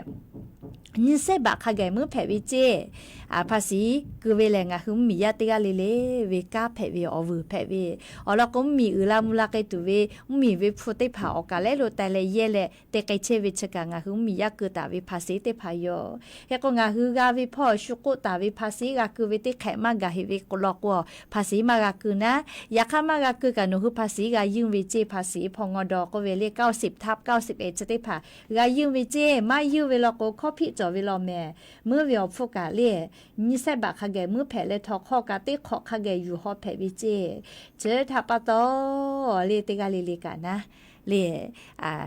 nyiˇ shehˉ baꞈ hk'a gaˬ muiˉ hpehꞈ ve ceˇ. ภาษี keu ve lehˬ ngaˬ hui mvuhˇmiˬ yaˇ teˇ g'aˇ le le ve kanˉ hpehꞈ ve, awˬ vuiˬ hpehꞈ ve awˬ lawn k'o, mvuhˇmiˬ uiˍ la mvuh la k'ai tuˬ ve mvuhˇmiˬ ve hpu teˇ hpaˍ awˬ kaˬ lehˉ lo teh leh yehˇ leh te k'ai chehˇ ve chi kaꞈ ngaˬ hui mvuhˇmiˬ yaˇ keu taˍ ve ภาษี teˇ hpaˍ yoˬ. Hk'e k'o, ngaˬ hui g'a ve hpawˇ shu k'oˆ taˍ ve ภาษี g'a keu ve teˇ hk'ehꞈ maˇ gaˬ heꞈ ve law k'o, ภาษี maˇ g'a keu naˉ. Yaꞈ hk'aˇ maˇ g'a keu kaꞈ nawˬ hui ภาษี g'a yunˇ ve ceˇ. ภาษี hpaw ngaw daw k'oˆ ve le เก้าสิบทับเก้าสิบเอ็ด chi teˇ hpaˍ g'a yunˇ ve ceˇ. Maˇ yunˇ ve law k'o, hkawˇ hpiˆ cawˬ ve law mehˍ. Muiˉ ve awˬ hpfuhˇ kaꞈ le, nyiˇ shehˉ baꞈ hk'a gaˬ muiˉ hpehꞈ leh htawˇ, hk'awꞈ kaꞈ teˇ hk'awꞈ hk'a gaˬ yuˬ haw hpehꞈ ve ceˇ. Chi htaꞈ pa taw le, teˇ g'aˇ le le kaꞈ naˉ, le,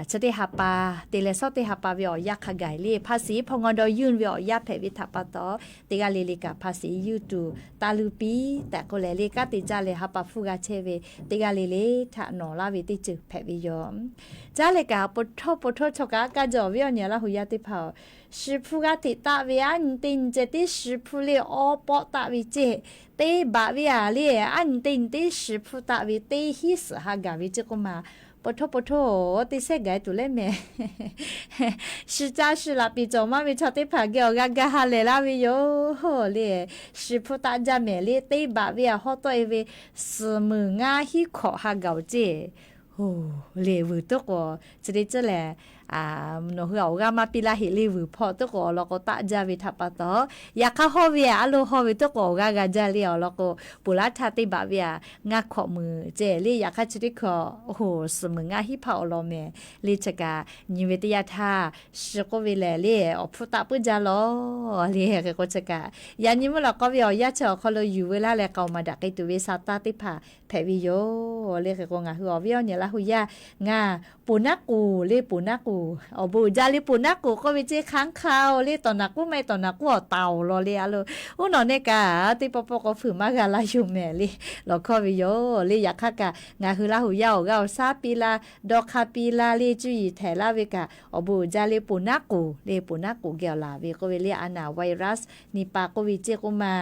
chi teˇ ha pa te leh shawˉ teˇ ha pa ve awˬ yanˇ hk'a gaˬ le, ภาษี พงด ยื่น ve awˬ yanˇ hpehꞈ ve htaꞈ pa taw, teˇ g'aˇ le le kaꞈ ภาษี ยื่น tuˬ taˇ luˇ piˇ tehꞈ k'oˆ leh le, kanˉ te jaˇ leh ha pa hpfuhˇ g'a chehˇ ve teˇ g'aˇ le le htaꞈ nawˬ laˇ ve teˇ ceuˬ hpehꞈ ve yoˬ. Caˉ leh kaꞈ, po htawˇ po htawˇ chaw kaꞈ a kaˇ jaw awˬ viˉ awˬ nyi Laˇ hu yaˇ teˇ hpaˍ-oˬ, shi hpfuhˇ g'aˇ hteꞈ taˆ ve aˉ nyi teˇ nyi ceh teˇ shi hpfuhˇ le awˉ pawˆ taˆ ve ceh, teˇ baꞈ ve aꞈ le, aˉ nyi teˇ nyi teˇ shi hpfuhˇ taˆ ve teˇ hinˉ suhˍ ha gaˬ ve ceh k'oˆ ma, po htawˇ po htawˇ teˇ sehˉ gaˬ tuˬ leh mehˍ. Shi caˇ shi laꞈ piˍ cawˬ maˇ ve chaw teˇ hpaˍ geh awˬ g'a ga ha lehˬ laˇ ve yoˬ le. Shi hpfuhˇ taˆ jaˇ mehˍ le, teˇ baꞈ ve aꞈ hawˉ tawˆ e ve suhˍ meunˍ ngaˇ hinˉ hkawꞈ ha gaˬ-oˬ ceh le, vuiˬ tuˉ k'o chi teˇ ceuˬ lehˬ, nawˬ hui awˬ g'aˇ maˇ piˇ laˇ heꞈ le, vuiˬ hpawˇ tuˉ k'o awˬ lawn k'o taˆ jaˇ ve htaꞈ pa taw, yaꞈ hk'aˇ hawˇ ve aꞈ a lo hawˇ ve tuˉ k'o awˬ g'aˇ g'a jaˇ le awˬ lawn k'o, ponˬ laˇ htaˇ teˇ baꞈ ve aꞈ ngaˇ hkawꞈ meunˍ ceh le, yaꞈ hk'aˇ chi teˇ hkawꞈ, oˬ, suhˍ meunˍ ngaˇ hinˉ hpaˇ awˬ lawn mehˍ le. Chi kaꞈ nyi ve teˇ yanˇ htaˇ, shi k'oˆ ve lehˬ le, awˬ hpfuhˇ taˆ puiˉ jaˇ lawˬ le. Hk'e k'o chi kaꞈ, yaꞈ nyi mvuhˇ lawꞈ k'aw ve awˬ yanˇ chi awˬ hk'aw lo yuˬ veu laˇ leh k'aoˍ maˍ daꞈ k'ai tuˬ ve sa taˇ teˇ hpaˍ hpehꞈ ve yoˬ le. Hk'e k'o ngaˬ hui awˬ viˉ awˬ nyi Laˇ hu yaˇ, ngaˬ ponˬ naˉ k'oˍ le, ponˬ naˉ k'oˍ, awˬ bon uiˍ jaˇ le, ponˬ naˉ k'oˍ k'oˆ ve ceh hk'aˬ hk'aˬ oˬ le, tawˍ naˍ k'uˉ maˇ heˆ, tawˍ naˍ k'uˉ awˬ taˍ awˬ lawn le a lo, uˉ nawˬ nehˆ kaꞈ teˇ pawˆ pawˆ k'o fuiˍ maˇ g'a laˇ yoˬ mehˍ le, lawˬ hkawˇ ve yoˬ le. Yaꞈ hk'aˇ kaꞈ ngaˬ hui Laˇ hu yaˇ awˬ g'aˇ awˬ shaˉ piˇ laˇ, dawˇ hk'aˇ piˇ laˇ le, cuˇ yiˍ htehˍ laˇ ve kaꞈ awˬ bon uiˍ jaˇ le, ponˬ naˉ k'oˍ le, ponˬ naˉ k'oˍ geh awˬ laˬ ve k'oˆ ve le, a naˍ virus nipah k'oˆ ve ceh k'oˆ ma.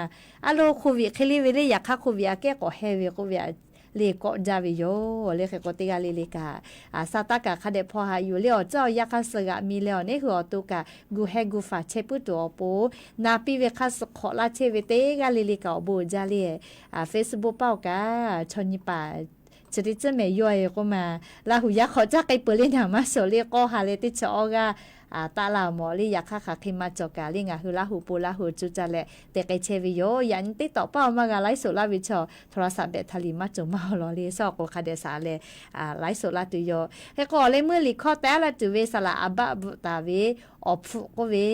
A lo โควิด hk'e le ve le, yaꞈ hk'aˇ โควิด aꞈ kehˉ k'awꞈ heh ve k'oˆ ve le kawˆ jaˇ ve yoˬ le. Hk'e k'o teˇ g'aˇ le le kaꞈ, a, sa taˇ kaꞈ hk'a dehꞈ hpaw haꞈ yuˬ le, awˬ caˇ awˬ yanˇ hk'a suh g'aꞈ mi leh awˬ neˉ hui awˬ to kaꞈ gu heh gu faˍ chehˇ puiˉ tuˬ awˬ pon, na piˇ ve hk'a suh hk'awꞈ laˇ chehˇ ve teˇ g'aˇ le le kaꞈ awˬ bon uiˍ jaˇ le, a, Facebook paˇ awˬ kaꞈ chaw nyi paˍ chi teˇ ceuˬ mehˍ yawˇ e k'oˆ ma, Laˇ hu yaˇ hk'awꞈ caˇ k'ai peuˬ le, naˍ maˇ shawˍ le k'awˇ ha leh teˇ chi awˇ g'aˇ taˆ laˇ mawˬ le. Yaꞈ hk'aˇ hk'aˬ hk'e maˇ cawˬ kaꞈ le, ngaˬ hui Laˇ hu po Laˇ hu cuˇ caˇ leh te k'ai chehˇ ve yoˬ. Yaꞈ nyi teˇ tawꞈ paˇ awˬ maˇ g'a ไลฟ์สด laˇ ve chaw โทรศัพท์ แบตเตอรี่ maˇ cawˬ maˇ awˬ lawn le, shaw awˬ k'o hk'a dehꞈ shaˍ leh ไลฟ์สด laˇ tuˬ yoˬ. Hk'e k'o awˬ leh meuˇ liꞈ hkawˇ tehˉ laˇ tuˬ ve saˍ laꞈ a baˆ bvuhꞈ taˍ ve awˬ hpfuhˆ k'oˆ ve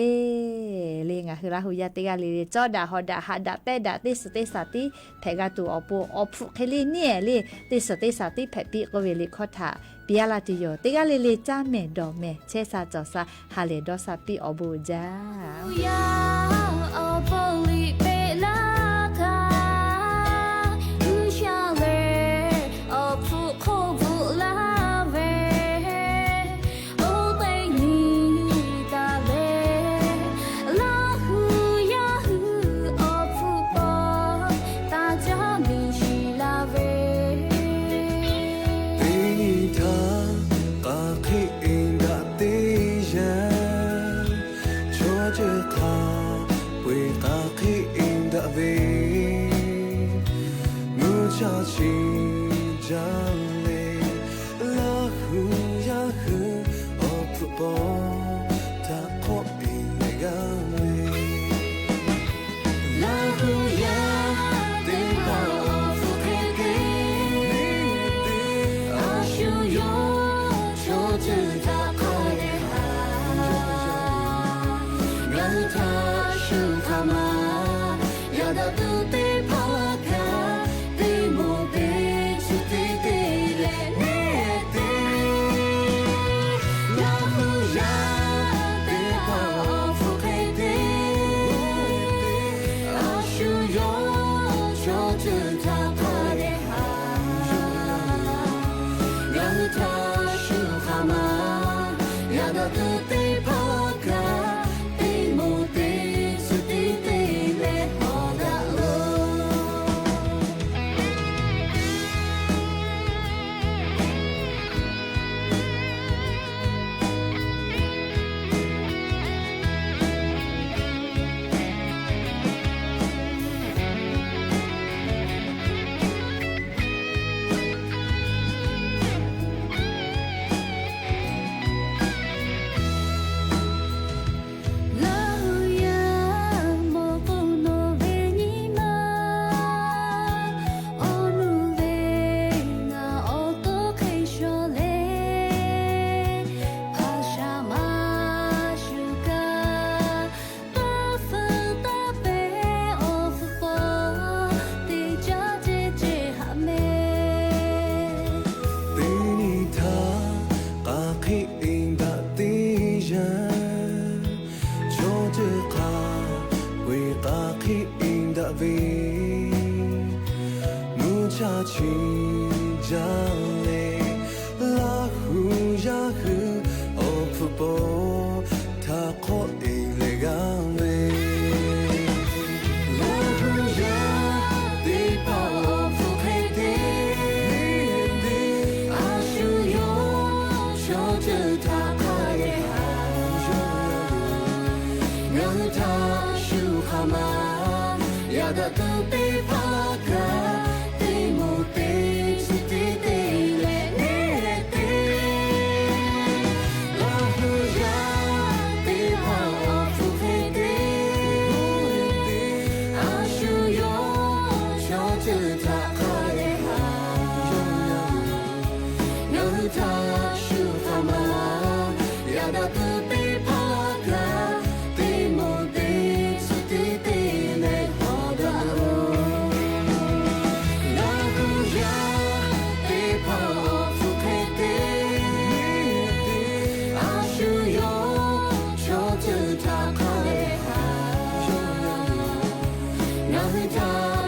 le, ngaˬ hui Laˇ hu yaˇ teˇ g'aˇ le le cawˇ daꞈ hawˍ daꞈ haꞈ daꞈ pehnˇ daꞈ teˇ suhˍ teˇ shaˍ tiˉ hpehꞈ g'a tuˬ awˬ pon awˬ hpfuhˆ hk'e le neˇ le, teˇ suhˍ teˇ shaˍ tiˉ hpehꞈ piˇ k'oˆ ve liꞈ hkawˇ htaꞈ piˇ laˇ tuˬ yoˬ. Teˇ g'aˇ le le caˇ mehˍ dawˬ mehˍ chehˇ sha cawˬ sha ha lehˬ dawˇ sha piˇ awˬ bon uiˍ jaˇ. Awˬ bon uiˍ jaˇ. Awˬ bon uiˍ peꞈ laˇ htaˇ, G'uiˬsha lehˬ awˬ hpfuhˆ hk'oˆ bvuhꞈ laˇ ve, oˇ teˇ nyi taˍ leh, Laˇ hu yaˇ hui awˬ hpfuhˆ paw taˇ caˇ miˬ shiˍ laˇ ve, teˇ nyi htaˇ k'aˬ hk'e uiˍ daꞈ teˇ yanˇ, chaw ceuˬ hk'a peu-eˬ k'aˬ hk'e uiˍ daꞈ ve, mvuhˇ cha chi jaˇ le, Laˇ hu yaˇ hui awˬ hpfuhˆ paw htaꞈ hk'awˆ piˇ leh g'a ve, Laˇ hu yaˇ teˇ hpaˍ awˬ hpfuhˆ hk'e te, a shu yawˇ chaw ceuˬ htaꞈ hk'a dehꞈ haꞈ, ngaˬ hui htaꞈ shu hk'a ma yaꞈ daꞈ tuˬ teˇ hpaˍ laˇ kaꞈ, teˇ moˍ teˇ chi teˇ te Aˬ hk'e daꞈ ve mvuhˇ chaˇ chi jaˇ leh, Laˇ hu yaˇ hui awˬ hpfuhˇ paw htaꞈ hk'awꞈ te leh g'a ve, Laˇ hu yaˇ teˇ hpaˍ awˬ hpfuhˇ hk'e te ve, a shu yawˇ chaw ceuˬ htaꞈ hk'a dehꞈ haꞈ, ngaˬ hui htaꞈ shu hk'aˬ ma yaꞈ daꞈ tuˬ teˇ hpaˍ kaꞈ, teˇ moˍ teˇ chi teˇ te leh neˇ te. Laˇ hu yaˇ teˇ hpaˍ awˬ hpfuhˇ hk'e te, a shu yawˇ chaw ceuˬ htaꞈ hk'a dehꞈ haꞈ, ngaˬ hui htaꞈ shu hk'aˬ ma yaꞈ daꞈ tuˬ teˇ hpaˍ kaꞈ, teˇ moˍ teˇ chi teˇ te leh haw daꞈ-oˬ. Laˇ hu yaˇ teˇ hpaˍ awˬ hpfuhˇ hk'e te, a shu yawˇ chaw ceuˬ htaꞈ hk'a dehꞈ haꞈ, ngaˬ hui htaꞈ